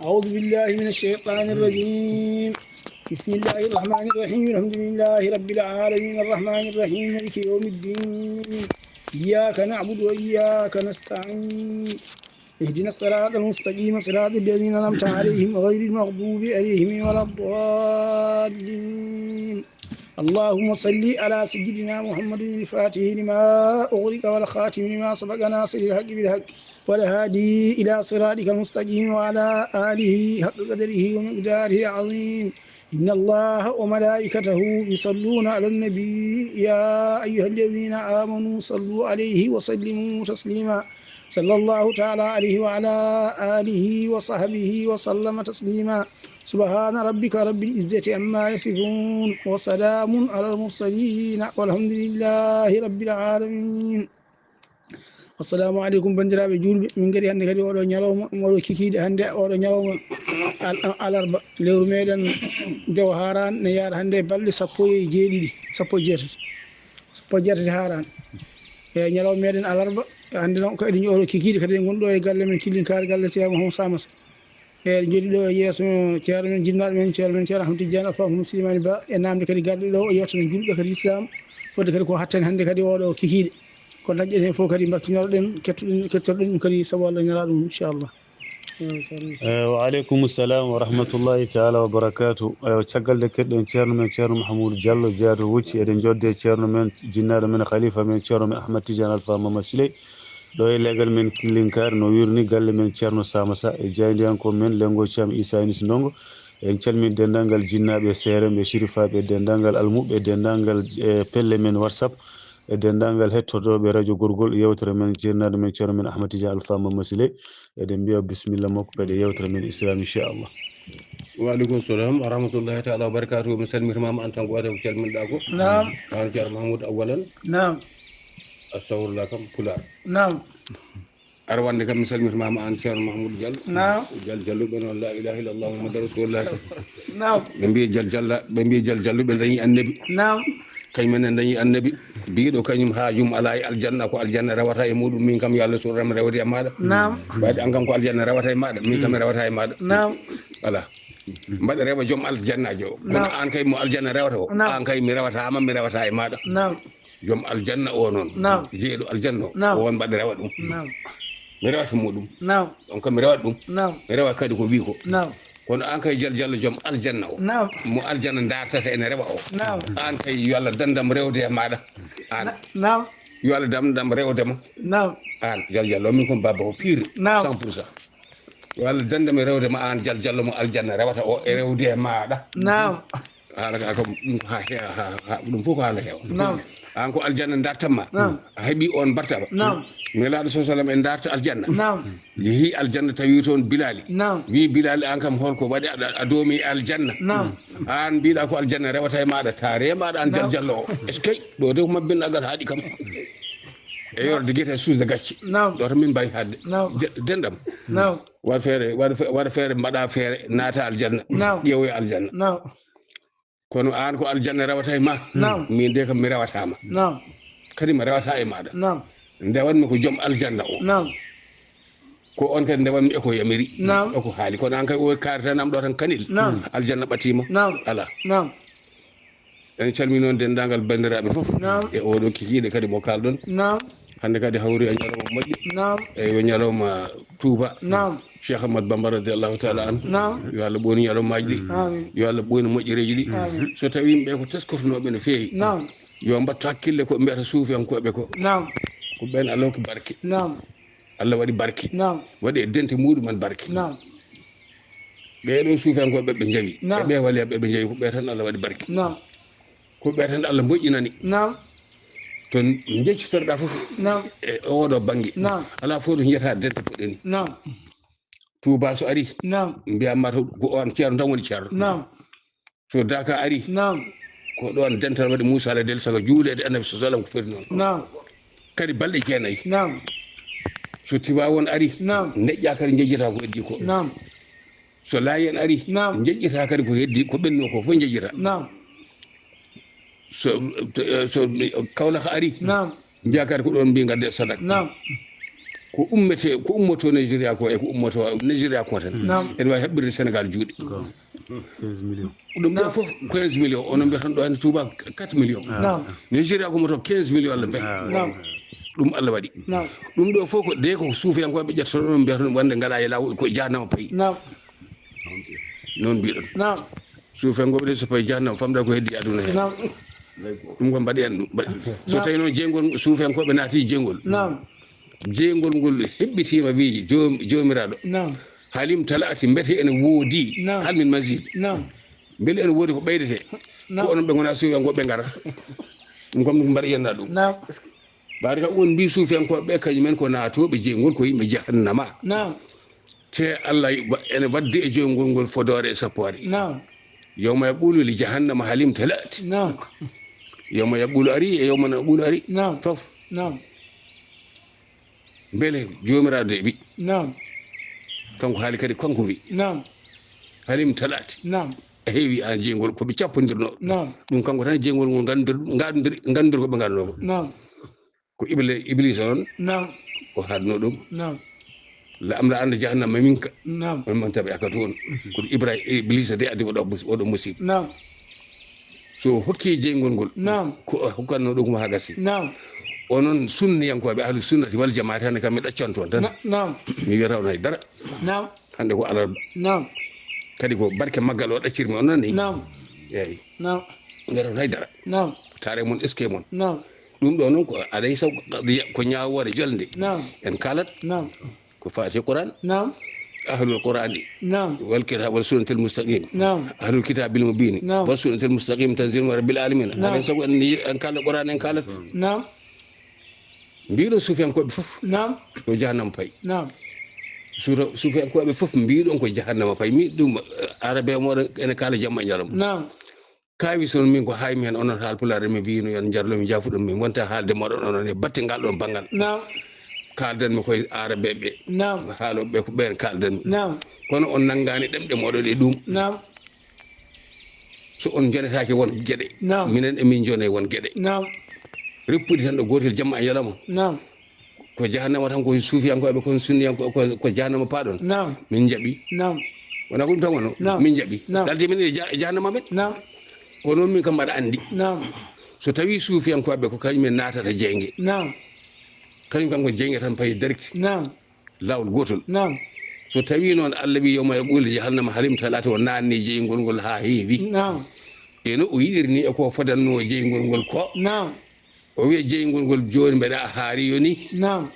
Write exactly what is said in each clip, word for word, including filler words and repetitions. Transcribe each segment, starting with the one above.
أعوذ بالله من الشيطان الرجيم. بسم الله الرحمن الرحيم. الحمد لله رب العالمين، الرحمن الرحيم، مالك يوم الدين. إياك نعبد وإياك نستعين. اهدنا الصراط المستقيم، صراط الذين أنعمت عليهم، غير المغضوب عليهم ولا الضالين. اللهم صل على سيدنا محمد الفاتح لما أغلق والخاتم لما سبق ناصر الحق بالحق والهادي إلى صراطك المستقيم وعلى آله حق قدره ومقداره العظيم. إن الله وملائكته يصلون على النبي، يا أيها الذين آمنوا صلوا عليه وسلموا تسليما. صلى الله تعالى عليه وعلى آله وصحبه وسلم تسليما. سبحان ربك رب العزة عما يصفون، وسلام على المرسلين، والحمد لله رب العالمين. Assalamu aleykum, banndiraaɓe juulɓe. Min ngari hannde kadi oɗo ñalawma, oɗo kikiiɗe hannde, oɗo ñalawma al-, alarba. Lewru meɗen dewo haran ne yaara hannde balɗe sappo e jeeɗiɗi, sappo e jeetati. Sappo e jeetati haran. E ñalawma meɗen alarba, hannde noon ko eɗen oɗo kikiiɗe kadi, en ngonɗo e galle men Killinkaari, galle Ceerno Mahmoud Samasa. E eɗen jooɗi ɗo e yeeso ceerno men, jinnaaɗo men, ceerno men, ceerno Ahmad Tidiane Alfa Mouhamed Silimani Ba, e namde kadi garɗe ɗo, o yewtana juulɓe kadi Islam, fodde kadi ko hatten hannde kadi oɗo kikiiɗe. Ko dañɗen heen fof kadi mbattinoroɗen, kettoɗen, kettorɗen ɗum kadi sabu Allah, ñalaa ɗum, inchallah. Eh, wa aleykum salam wa rahmatullahi taala wa barakatuh. Eh, caggal nde keɗɗen ceerno men, ceerno Mahamoudou Diallo, jaato wucci, eɗen jodde ceerno men, jinnaaɗo men, khalifa men, ceerno men Ahmad Tidiane Alfa Mama Siley. Ɗo e legal men Killinkaari, no wirni galle men Ceerno Samasa e jaayndiyanko men Lengo Caam Isa Anis Ndongo. En calmini denndaangal jinnaaɓe, seerenɓe, sirifaaɓe, denndaangal almuɓɓe, denndaangal, eh, pelle men WhatsApp, e denndaangal hettotooɓe radio Gorgol, yewtere men, jinnaaɗo men, ceerno men Ahmad Tidiane Alfa Mama Siley. Eɗen mbiya bisimilla makko kadi e yewtere men Islam, inchallah. Wa aleykum salam wa rahmatullahi taala wa barakatuhu. Mi salmitimama an tan gooto ko calminɗa ko. Naam. An Ceerno Mahmoud Awalan. Naam. Astahfirullah kam pulaar. Naam. Arwande kam mi salmitimama an Ceerno Mahmoud Diallo. Naam. Diallo Diallo ɓe noon la ilaha illallah Muhammadu Rasulullah. Naam. Ɓe mbi Diallo Diallo, ɓe mbi Diallo Diallo ɓe dañi annabi. Naam. Kañum en dañi annabi. Biɗo kañum haajum ala e aljanna, ko aljanna rewata e muɗum. Min kam yo Allah surram rewde e maɗa. Naam. Ɓayde an kam ko aljanna rewata e maɗa, min kam mi rewata e maɗa. Naam. Ala. Mbaɗa rewa joom aljannajo o. Kono naam. An kay mo aljanna rewata o. Naam. An kay mi rewatama, mi rewata e maɗa. Naam. Joom aljanna o noon. Naam. Jeeɗo aljanna o. Naam. O on mbaɗa rewa ɗum. Naam. Mi rewata muɗum. Naam. On kam mi rewata ɗum. Naam. Mi rewa kadi ko wi ko. Naam. Kono an kay Diallo Diallo joom aljanna o. Naam. Mo aljanna dartata ene rewa o. Naam. An kay yo Allah dandam rewde e maɗa. An. Na-, naam. Yo Allah dandam rewde ma. Naam. An Diallo Diallo min kon babba o pire. Naam. Cent pour cent. Yo Allah dandam rewde ma an Diallo Diallo mo aljanna rewata o e rewde e maɗa. Naam. Haala ka kam ɗum ko ha he-, ha, ha, ɗum fof ko haala heewa. Naam. An ko aljanna dartamma. Naam. A heɓi on mbartama. Naam. Nelaɗo sa sallam en darta aljanna. Naam. Yeehi aljanna tawi toon Bilali. Naam. Wi Bilali an kam holko waɗi aɗa, a doomi aljanna. Naam. An mbiɗa ko aljanna rewata e maɗa, taare maɗa an Diallo Diallo o. Est-ce que ɗo de ko mabbinɗagal haaɗi kam. E yorde guete suusde gacce. Naam. Ɗo tan min mbawi haadde. Naam. De-, dendam. Naam. Waɗ feere, waɗ fe-, waɗ feere, mbaɗa feere, naata aljanna. Naam. Ƴeewoya aljanna. Naam. Kono an ko aljanna rewata e ma. Naam. Min de kam mi rewatama. Naam. Kadi mi rewata e maɗa. Naam. Ndewanmi ko joom aljanna o. Naam. Ko on kadi ndewanmi e ko yamiri. Naam. E ko haali. Kono an kay o kaaritanam ɗo tan kanel. Naam. Aljanna ɓatima. Naam. Ala. Naam. En calmini noon denndaangal banndiraaɓe fof. Naam. E oɗo kikiiɗe kadi mo kaalɗon. Naam. Hannde kadi hawri e ñalawma moƴƴo. Naam. Eywa, ñalawma Tuuba. Naam. Cheikh Ahmad Bamba radiallahu taala anhu. Naam. Yo Allah ɓoynu ñalawmaaji ɗi. Amiin. Yo Allah ɓoynu moƴƴereeji ɗi. Amiin. So tawi yimɓe ko teskortonooɓe no feewi. Naam. Yo mbattu hakkille ko mbiyata suufiyankooɓe ko. Naam. Ko ɓeen Allah hokki barke. Naam. Allah waɗi barke. Naam. Waɗi e dente muɗumen barke. Naam. Ɓee ɗoo suufiyankooɓe ɓe njawi. Naam. E ɓee waliyaɓe ɓe njawi ko ɓee tan Allah waɗi barke. Naam. Ko ɓee tan Allah moƴƴinani. Naam. To njeccitoɗaa fof. Naam. E oɗo bannge. Naam. Alaa fof to njiyata dente poɗɗe ni. Naam. Tuuba so ari. Naam. Mbiya ma to ko on ceerno tan woni ceerno. Naam. So Daaka ari. Naam. Ko ɗoon dental waɗi Muusa alayhi salam juuleede Annabi sallallahu alayhi wasallam ko foti noon. Naam. Kadi balɗe jeenayi. Naam. So Tiwaawoon ari. Naam. Neɗƴa kadi njeƴƴata ko heddi ko. Naam. So Laayeen ari. Naam. Njeƴƴata kadi ko heddi ko ɓenno ko fof njeƴƴata. Naam. So, so Kawlax ari. Naam. Mbiya kadi ko ɗoon mbi ngadde sadak. Naam. ko ummete, ko ummoto Nigeria ko e ko ummoto Nigeria ko tan. Naam. Ene waawi haɓɓirde Sénégal juuɗe. Ko quinze millions. Ɗum ɗo fof quinze millions, onon mbiyatan ɗo hannde Touba quatre millions. Naam. Nigeria ko moto quinze millions Allah mbay. Naam. Ɗum Allah waɗi. Naam. Ɗum ɗo fof ko de ko suufiyankooɓe ƴettoto ɗum mbiyata ɗum wonde ngalaa e laawol ko jahannama payi. Naam. Noon mbiɗon. Naam. Suufiyankooɓe de so payi jahannama famɗa ko heddi aduna heen. Naam. Ɗum ko mbaɗi en ɗum. Mbaɗi. So Naam. Tawi noon jeyngol suufiyankooɓe naati jeyngol. Naam. Jeyngol ngol heɓɓitiima wii joom-, joomiraaɗo. Naam. Halim talaati mbete ene woodi. Naam. Hal min mazid. Naam. Mbele ene woodi ko ɓeydete? Naam. Ko onon ɓe ngonaa suufiyankooɓe ɓe ngara. Ɗum kam ɗum mbaɗa yennaa ɗum. Naam. Mbaɗa kam on mbii suufiyankooɓe ɓe kañumen ko naatooɓe jeyngol ko yimɓe jahannama. Naam. Te Allah wa-, ene waddi e jeyngol ngol fodoore e sappoore. Naam. Yawma yaqulu li jahannama halim talaati. Naam. Yawma yaqulu ari e yawma naqulu ari. Naam. Fof. Naam. Mbele joomiraaɗo de wi. Naam. Kanko haali kadi kanko wi. Naam. Halim talaati. Naam. A heewi aan jeyngol ko ɓe cappondirnoo. Naam. Ɗum kanko tan jeyngol ngol nganndir-, nganndir-, nganndir ko ɓe ngannoo. Naam. Ko Ibli-, Iblisa noon. Naam. Ko haɗnoo ɗum. Naam. La am la anda jahannama minka. Naam. On man tabi aka toon. Ko Ibra-, Iblisa de addi oɗo mus-, oɗo musiba. Naam. So hokki jeyngol ngol. Naam. Ko o hokkatnoo ɗum ko haa gasi. Naam. Onon sunniyankooɓe ahlu sunnati wal jamaati hannde kam mi ɗaccan toon tan. Na-, naam. Mi wiyata on hay dara. Naam. Hannde ko alarba. Naam. Kadi ko barke maggal o ɗaccirmi on nani. Naam. Eeyi. Naam. Ngaɗon hay dara. Naam. Taare mon, eske mon. Naam. Ɗum ɗo noon ko aɗa yiya ko ñaawoore jolde. Naam. En kaalat. Naam. Ko faati Qur'an. Naam. Ahlul Qur'ani. Naam. Wal kitab wal sunnatil mustaqim. Naam. Ahlul kitabil mubin. Naam. Wal sunnatil mustaqim tanzil min rabbil alamin. Naam. Aɗa sago en, en kaalat Qur'an, en kaalat. Naam. Mbiɗo suufiyankooɓe fof. Naam. Ko jahannama payi. Naam. Suuta-, suufiyankooɓe fof mbiɗon ko jahannama payi. Mi ɗum, eh, arabe moɗon ene kaala jamma e ñalawma. Naam. Kawi son min ko hay mi hen onon haal pulaar mi wino yon jarlo mi jafuɗon min wonta haalde moɗon onon e batte ngal ɗon banngal. Naam. Kaaldan mi koye arabe ɓe. Naam. Haaloɓe ɓe ko ɓen kaaldan mi. Naam. Kono on nangani ɗemɗe moɗon e ɗum. Naam. So on jonetaake won geɗe. Naam. Minen e min jone won geɗe. Naam. Reppude tan ɗo gotel jamma e ñalawma. Naam. Ko jahannama tan, ko suufiyankooɓe, kon sunniyankooɓe, ko, ko jahannama paaɗon. Naam. Min jaɓi. Naam. Wona ko ɗum tan wonno? Naam. Min jaɓi. Naam. Ɗalte min e ja-, e jahannama men. Naam. Kono min kam mbaɗa anndi. Naam. So tawi suufiyankooɓe ko kañum en naatata jeynge. Naam. Kañum kam ko jeynge tan payi direct. Naam. Laawol gootol. Naam. So tawi noon Allah wi yawma yaqulu jahannama halim talati o naanni jeyngol ngol haa heewi. Naam. E no o yiɗiri ni e ko fodanno jeyngol ngol ko. Naam. O wiya jeyngol ngol jooni mbeɗa haari yoni. Naam.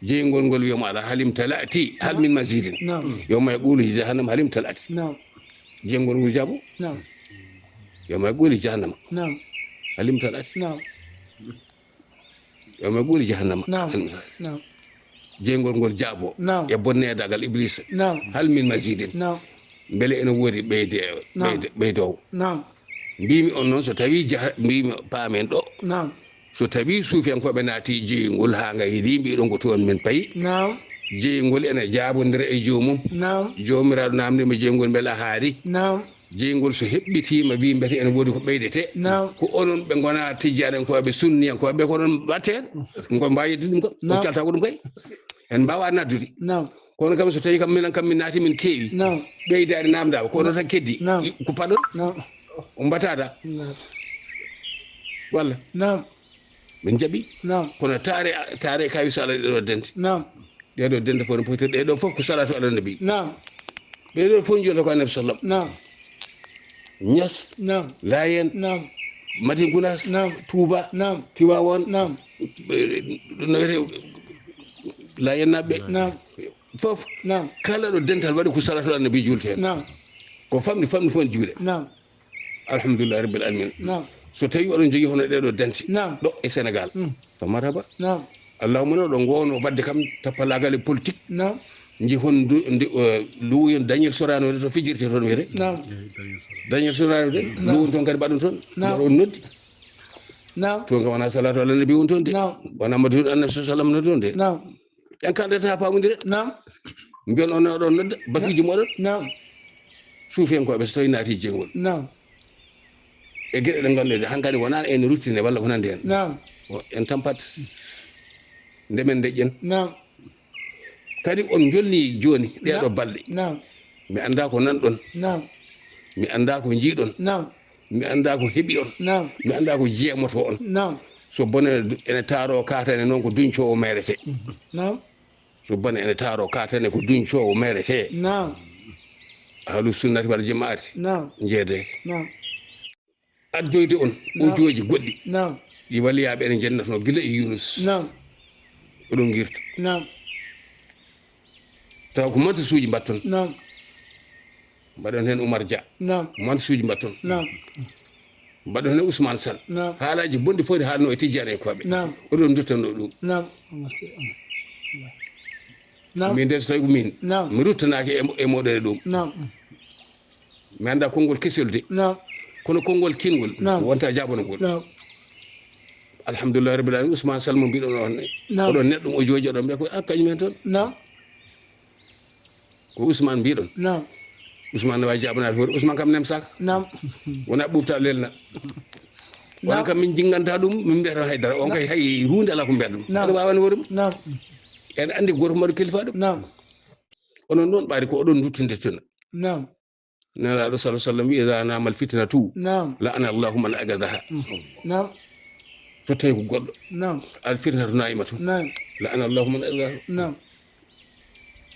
Jeyngol ngol wiyamo ala halim talati hal min mazidin. Naam. Yawma yaqulu jahannama halim talati. Naam. Jeyngol ngol jaabo. Naam. Yawma yaqulu jahannama. Naam. Halim talati. Naam. Yawma yaqulu jahannama. Naam. Halim talati. Naam. Jeyngol ngol jaabo. Naam. E bonnedagal Iblis. Naam. Hal min mazidin. Naam. Mbele ene woodi ɓeyde, Naam. Ɓeyde, ɓeydowo. Naam. Mbimi on noon so tawi jaha, mbimi paamen ɗo. Naam. So tawi suufiyankooɓe naati jeyngol haa ngayri mbiɗon ko toon min payi. Naam. Jeyngol ene jaabondira e joomum. Naam. Joomiraaɗo namndima jeyngol mbela haari. Naam. Jeyngol so heɓɓitiima wi mbete ene woodi ko ɓeydete. Naam. Ko onon ɓe ngona tijjaniyankooɓe sunniyankooɓe ko onon mbatten. Ko mbawi yeddude ɗum ko. Naam. On calta ko ɗum kay. En mbawa naddude. Naam. Kono kam so tawi kam minen kam min naati min keewi. Naam. Ɓeydaade namdawa ko onon tan keddi. Naam. Ko paɗon. Naam. O mbatada. Naam. Walla. Naam. Min jaɓi. Naam. Kono taare, taare kawi so ala ɗeɗo dente. Naam. Ɗeɗo dente fof no poyti ɗeɗo fof ko salatu ala nabi. Naam. Ɓeɗo fof jolta ko annabi sallam. Naam. Ñas. Naam. Layen. Naam. Madin Gunas. Naam. Touba. Naam. Tiwawon. Naam. Ɓe, no wiyete Layen naɓɓe. Naam. Fof. Naam. Kala ɗo dental waɗi ko salatu ala nabi julte hen. Naam. Ko famɗi famɗi fof ne juule. Naam. Alhamdulillahi rabbil alamin. Naam. So tawi oɗon jogii hono ɗeɗo dente. Naam. Ɗo e Sénégal. Mm. Fa marhaba. Naam. Allahumma no ɗo ngowno wadde kam tappalagal e politique. Naam. Jihon ndu, ndu, eh, luuyon Daniel Sorano to fijirte toon wiyete. Naam. Daniel Sorano de. Naam. Luuyon toon kadi mbaɗon toon. Naam. Mbaɗon noddi. Naam. Toon kam wona salatu ala nabi won toon de. Naam. Wona Madina annabi sallam no toon de. Naam. En kaldata ha pamodire. Naam. Mbiyon on oɗon nodda bakiji moɗon. Naam. Suufiyankoɓe so tawi naati jeyngol. Naam. E geɗe ɗe ngannduɗen hankadi wona en ruttine walla ko nandi hen. Naam. O, en tampat. Ndemen deƴƴen. Naam. Kadi on jolni jooni ɗeeɗo balɗe. Naam. Mi anndaa ko nanɗon. Naam. Mi anndaa ko njiiɗon. Naam. Mi anndaa ko heɓi on. Naam. Mi anndaa ko jeemoto on. Naam. So bone ene taaroo kaatane noon ko duñcoowo meerete. Naam. So bone ene taaroo kaatane ko duñcoowo meerete. Naam. Ahlu sunnati wal jamaati. Naam. Njeede. Naam. Addoyde on. Naam. Ujooji goɗɗi. Naam. Ɗi waliyaaɓe ene njennatnoo gila e Yunus. Naam. Oɗon ngirta. Naam. Tawa ko mantasuuji mbatton. Naam. Mbaɗon heen Oumar Dia. Naam. Mantasuuji mbatton. Naam. Mbaɗon heen Ousmane Sall. Naam. Haalaaji bonɗi fof ɗi haalnoo e tijjaanenkooɓe. Naam. Oɗon nduttanoo ɗum. Naam. Naam. Min de so tawi ko min. Naam. Mi ruttanaaki e, e mooɗon e ɗum. Naam. Mi anndaa konngol kesol de. Naam. Kono konngol kingol. Naam. Wonta jaabanagol. Naam. Alhamdulillahi rabbil alamin. Ousmane Sall mo mbiɗon on ne. Naam. Oɗon neɗɗo mo o jooji oɗon mbiya ko a kañum en toon. Naam. Ko Ousmane mbiɗon. Naam. Ousmane ne wawi jabanaade hoore. Ousmane kam nemsaka. Naam. Wona ɓufta lelna. Wona kam min jinganta ɗum, min mbiyata haydara. On kay hay huunde ala ko mbiyata ɗum. Naam. Ene wawan hoore mum. Naam. En andi goto mbaɗo kilifa ɗum. Naam. Onon noon ɓaari ko oɗon duttinde tuna. Naam. Nelaaɗo sallallahu alaihi wasallam wi, "Idha nama al fitnatu, naam, la'ana Allahu man aghadhaha." Mhm. Naam. So tawi ko goɗɗo, naam, al fitnatu naimatu, naam, la'ana Allahu man aghadhaha. Naam.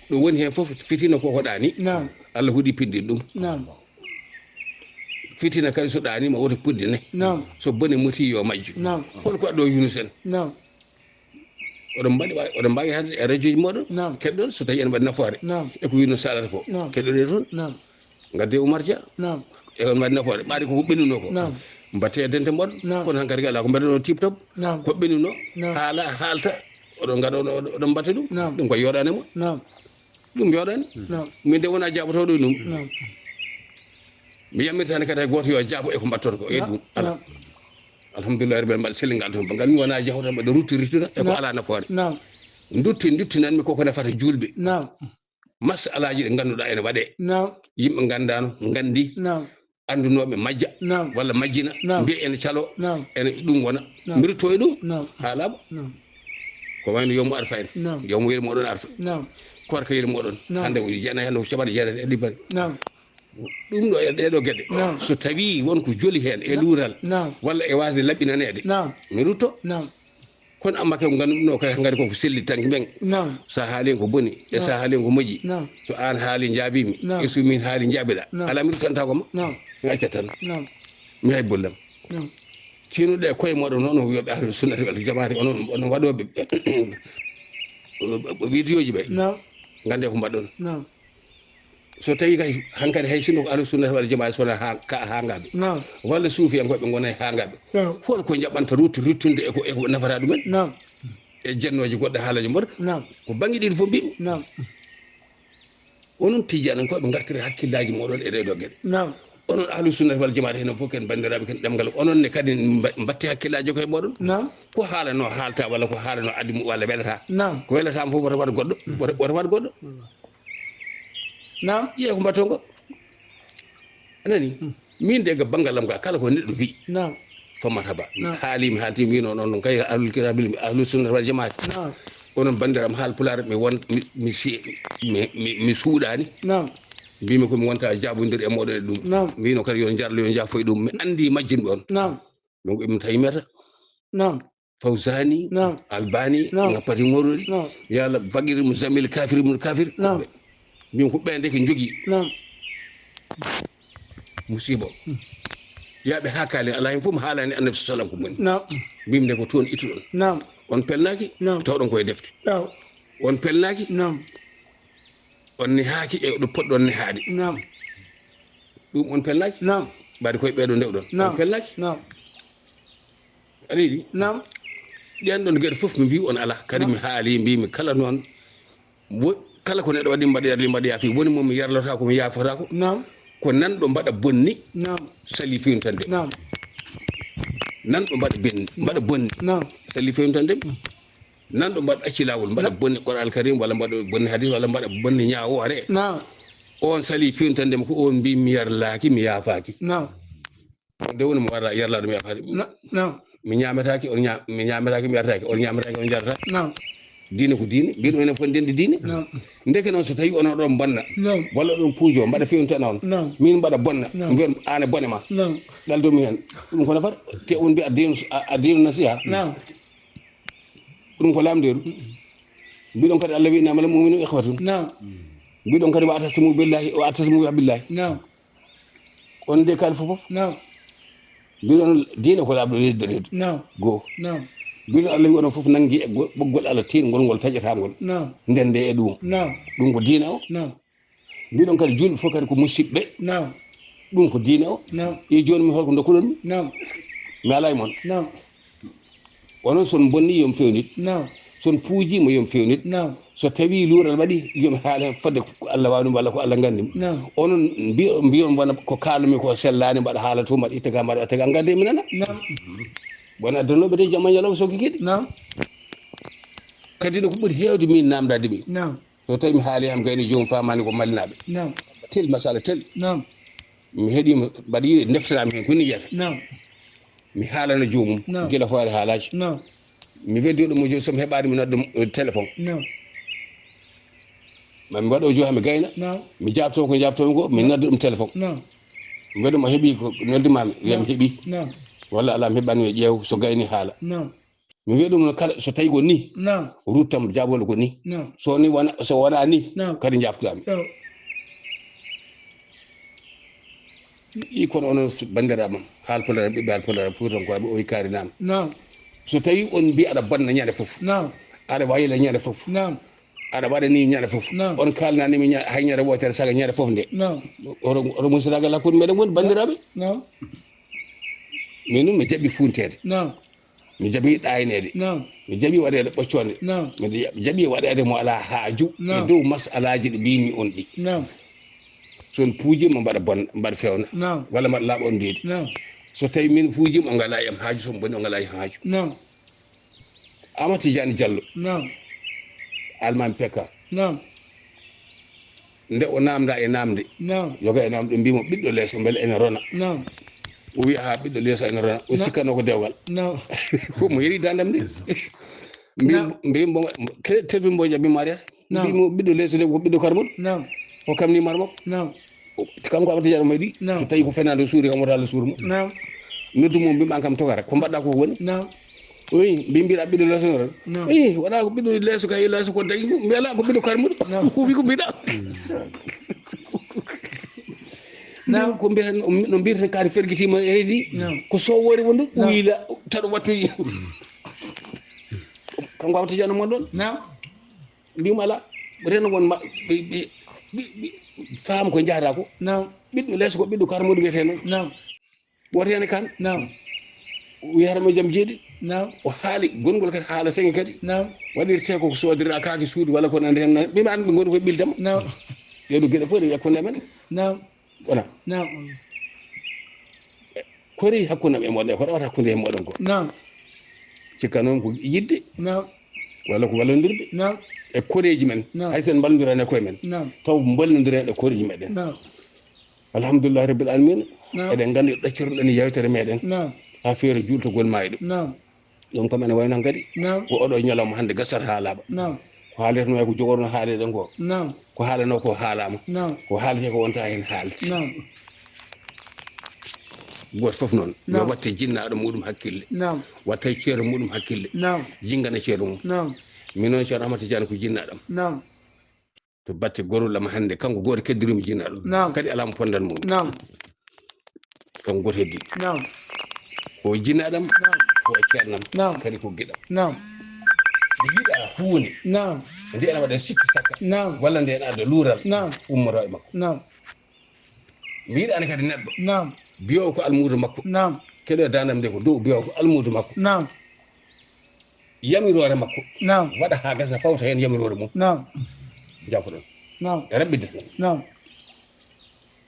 Ɗo woni heen fof, fitina ko ko ɗaani. Naam. Allah huɗi pinndin ɗum. Naam. Fitina kadi so ɗaaniima, woto puddine. Naam. So bone moti, yo majju. Naam. Hol ko addo Yunus en? Naam. Oɗon mbaɗi, oɗon mbaawi haalde e radio ji mooɗon. Naam. Keɗɗon so tawi ene waɗi nafoore. Naam. E ko Yunus haalata ko. Naam. Keɗɗon e toon. Naam. Ngadde Oumar Dia. Naam. E on waɗi nafoore. Ɓaade ko ko ɓennuno ko. Naam. Mbatte e dente moɗon. Naam. Kono hankadi alaa ko mbaɗen on tip top. Naam. Ko ɓennuno. Naam. Haala, haalta. Oɗon ngaɗa, oɗon, oɗon mbatta ɗum. Naam. Ɗum ko yooɗaani mo. Naam. Ɗum yooɗaani. Naam. Min de wonaa jaabotoɗo e ɗum. Naam. Mi yammirtaani kadi hay gooto yo jaabo e ko mbatton ko. E ɗum. Alhamdulillahi rabbil alamin, mbaɗa sellingal toon. Ngal mi wonaa jaaboto, mbaɗa rutti ruttuna e ko alaa nafoore. Naam. Dutti, duttinanmi koko nafata juulɓe. Naam. Masalaaji ɗi ngannduɗaa ene waɗee. Naam. Yimɓe nganndaano, nganndi. Naam. Anndunooɓe majja. Naam. Walla majjina. Naam. Mbiya ene caloo. Naam. Ene ɗum wona. Naam. Mi rutto e ɗum. Naam. Haa laaɓa. Naam. Ko wayno yoomu arfa en. Naam. Yoomu yel moɗon arfa. Naam. Koorka yel moɗon. Naam. Hannde o jeenayi, hannde ko capanɗe jeetati e ɗiɗi bari. Naam. Ɗum ɗo e ɗee ɗoo geɗe. Naam. So tawii won ko joli heen e luural. Naam. Walla e waasde laɓɓinaneede. Naam. Mi rutto. Naam. Kono amma ke ngannduɗo kay ngari ko selli tanki men. Naam. Sa haali ko boni, e sa haali ko moƴƴi. Naam. So aan haali njaabiimi, e so min haali njaabiɗa. Naam. Alaa mi ruttanta ko ma. Naam. Mi acca tan. Naam. Mi hay bollam. Naam. Tiinuɗe e koye moɗon noon, o wiyaɓe ahlu sunnati wal jamaati, onon, onon waɗooɓe video ji ɓe. Naam. Ngannde ko mbaɗɗon. Naam. So tawi kay hankadi hay sinno ko ahlu sunnati wal jamaa sona ha, ka haangaɓe. Naam. Walla suufiyankoɓe ngona e haangaɓe. Naam. Hol ko jaɓanta rutti, ruttunde e ko, e ko nafata ɗumen? Naam. E jennooji goɗɗe haalaji mboɗo. Naam. Ko bannge ɗiɗi fof mbiɗmi. Naam. Onon tijjanankoɓe ngartire hakkillaaji moɗon e ɗee ɗoo geɗe. Naam. Onon ahlu sunnati wal jamaati henen fof ken banndiraaɓe ken ɗemngal. Onon ne kadi mba-, mbatti hakkillaaji ko e moɗon. Naam. Ko haalano haalta walla ko haalano addi mo walla welata. Naam. Ko welata mo fof wota waɗ goɗɗo, wota, wota waɗ goɗɗo. Naam. Ƴeew ko mbatton ko. A nani? Hmm. Min de ga banngal am ga kala ko neɗɗo wi. Naam. Fo marhaba. Naam. Haali mi haalti mi no non non kay ahlul kitabil, ahlu sunna wal jamaat. Naam. Onon banndiram haal pulaar mi won mi, mi si-, mi, mi, mi suuɗaani. Naam. Mbimi ko mi wonta jaabondir e moɗon e ɗum. Naam. Mbino kadi yo njarlo yo njaafo e ɗum. Mi anndi majjinɓe on. Naam. Donc Ibn Taymiyata. Naam. Fawzani, naam, Albani, naam, ngappati ngorori. Naam. Yalla faqir muzammil kafir mun kafir. Naam. Min ko ɓe nde ko jogi. Naam. Musibo. Hmm. Yaɓe ha kaali ala hen fof mi haalani annabi sallam ko moni. Naam. Mbimi nde ko toon ittuɗon. Naam. On pelnaki, naam, tawɗon koye defte. Naam. On pelnaki, naam, on nehaaki e ɗo poɗɗon nehaade. Naam. Ɗum on pelnaki? Naam. Mbaɗi koye ɓeeɗo ndewɗon. Naam. On pelnaki? Naam. Aɗa yiɗi? Naam. Ɗen ɗon geɗe fof mi mbi on ala. Kadi, naam, mi haali, mbimi kala noon wo-, kala ko neɗɗo waɗi mbaɗa yarli mbaɗa yaafi. Woni mo mi yarlata ko mi yaafata ko. Naam. Ko nanɗo mbaɗa bonni. Naam. Sali fewntande. Naam. Nanɗo mbaɗa ben-, mbaɗa bonni. Naam. Sali fewntande. Mm. Nanɗo mbaɗa acci laawol, mbaɗa, na-, bonni Qur'an Karim, walla mbaɗa bonni hadis, walla mbaɗa bonni ñaawoore. Naam. On sali fewntande mo ko on mbi mi yarlaaki, mi yaafaaki. Naam. On de woni mo wara yarlaade mi yaafaade. Na-, naam. Mi ñaametaaki, on ña-, mi ñaametaaki, mi yarataaki, on ñaametaaki, on jarata. Naam. Diine ko diine, mbiɗo enen fof ndendi diine. Ndeke noon, so tawi onon ɗon bonna, walla ɗon puujo, mbaɗa fewnitana on, min mbaɗa bonna, mbiyon ane bone ma. Ɗaldo minen. Ɗum ko nafata, te on mbiya diinu, a diinu nasiha. Ɗum ko lamndeeru. Mbiɗon kadi Allah wi innamal mu'minuna ikhwatun. Mbiɗon kadi wa atasimu billahi, wa atasimu billahi. On de kadi fof fof. Mbiɗon diine ko laaɓɗo reedu reedu. Goo. Mbiɗon Allah wi onon fof nangi e ɓoggol Allah tiingol ngol taƴataangol. Ndende e ɗum. Ɗum ko diine o. Mbiɗon kadi julɓe fof kadi ko musidɓe. Ɗum ko diine o. E jooni mi holko dokkuɗon mi? Mi alaa e mon. Onon son bonni yo mi fewnit. Son puujii mo yo mi fewnit. So tawi luural waɗi yo mi haala heen fodde ko Allah waawi ɗum walla ko Allah nganndi mi. Onon mbiyo mbiyon wona ko kaalumi ko sellaani mbaɗa haala to mbaɗa itta ga mbaɗa itta ga ngadde mi nana. Wona addanooɓe de jamma ñalawma sokki kiɗi. Kadi no ko ɓuri heewde min namdade mi. So tawi mi haali am gayni joom famani ko malinaɓe. Tel masala tel. Mi heɗima mbaɗa yiɗi ndeftanaami heen koni yiyata. Mi haalana joomum gila hoore haalaji. Mi weddi ɗum mo joom somi heɓaani mi nodda mo téléphone. Mami waɗo jo hami gayna. Mi jaabto ko jaabtomi ko mi nodda ɗum téléphone. Mi waɗi mo heɓi ko noddimami wiya mi heɓi. Walla ala mi heɓani mi ƴeew so gayni haala. Mi wiya ɗum no kala so tawi ko ni. Ruttam jaabole ko ni. So ni wona so wona ni. Kadi jaabtudami. I kono onon bandiraɓam haal pulaar ɓiɓɓe haal pulaar fuutankooɓe o karinama. So tawi on mbi aɗa bonna ñande foof. Aɗa wayla ñande foof. Aɗa waɗa ni ñande foof. On kalnanimi hay ñande wootere saga ñande foof nde. Oto musiragal hakkude meɗen woni bandiraɓe. Min ɗum mi jaɓi funtede. Mi jaɓi ɗaynede. Mi jaɓi waɗede ɓoccode. Mi jaɓi waɗede mo ala haaju e dow masalaji ɗi mbimi on ɗi. Son puujima mbaɗa bon mbaɗa fewna. Walla mbaɗa laaɓa on mbiyde. So tawi min puujima o ngala yam haaju son boni o ngala yam haaju. Amati jani jallo. Almami pekka. Nde o namda e namde. Yoga e namde mbimo ɓiɗɗo leeso beele ene rona. O wiya ha ɓiɗɗo leeso ene rona o sikkano ko dewgal. Ko mo yeri dandam de. Mbi mbi mbo telfin mbo jaɓi mariat. Mbimo ɓiɗɗo leeso de ko ɓiɗɗo karmuɗo. O kamni mar makko. Kanko Amata Diallo mayɗi. So tawi ko fenade o suuri kam wota Allah suuru mo. Noddu mo mbima an kam togara ko mbaɗɗa ko woni. Oui mbi mbiɗa ɓiɗɗo leeso noon. Oui wona ko ɓiɗɗo leeso kay leeso ko dañi mbi ala ko ɓiɗɗo karmuɗo. Ko wi ko mbiɗa. Ko mbiyata no mbiyata kadi fergitima e reedi. Ko sowore wonde ɓuyla taɗo wattoyi. Kanko Amata Diallo mon ɗon. Mbima ala reno won ma ɓe ɓe ɓe faam ko jahata ko. Ɓiɗɗo leeso ko ɓiɗɗo karmuɗo wiyete noon. Woto heen e kan. Wiyata mo jam jeeɗi. O haali gonngol kadi haala feŋe kadi. Waɗirte ko soodira kaake suudu walla ko nande heen mbima an ɓe ngoni koye ɓildema. Ɗeɗo geɗe fof ɗe yakkunde men. Wona. Koreji hakkunde am e moɗon e ko rewata hakkunde e moɗon ko. Cikka noon ko yidde. Walla ko wallondirde. E koreji men hay sen mballondirani e koye men. Taw mballondiren e koreji meɗen. Alhamdulillahi rabbil alamina. Eɗen nganndi ɗo ɗaccotoɗen yewtere meɗen. Ha feere jultogol mayɗo. Ɗum kam ene wayno kadi ko oɗo ñalawma hannde gasata haalaama. Ko haalirno ko jogorno haalirɗen ko. Ko haalano ko haalaama. Ko haalete ko wonta heen haalti. Gooto fof noon yo watte jinnaɗo muɗum hakkille. Watta ceero muɗum hakkille. Jingana ceero mum. Min noon ceerno Amata Diane ko jinnaɗam. To batte gorol am hannde kanko gooto keddirimi jinnaɗo. Kadi alaa mo pondan mum. Kanko gooto heddi. Ko jinnaɗam. Ko ceernam. Kadi ko giɗam. Mi yiɗa huunde. Nde ene waɗa sikki sakka. Walla nde ene adda luural. Ummoto e makko. Mi yiɗani kadi neɗɗo. Biyowo ko almuudo makko. Keɗo dandam nde ko dow biyowo ko almuudo makko. Yamiroore makko. Waɗa ha gasa fawta heen yamiroore mum. Jafoɗon. E rabbidde.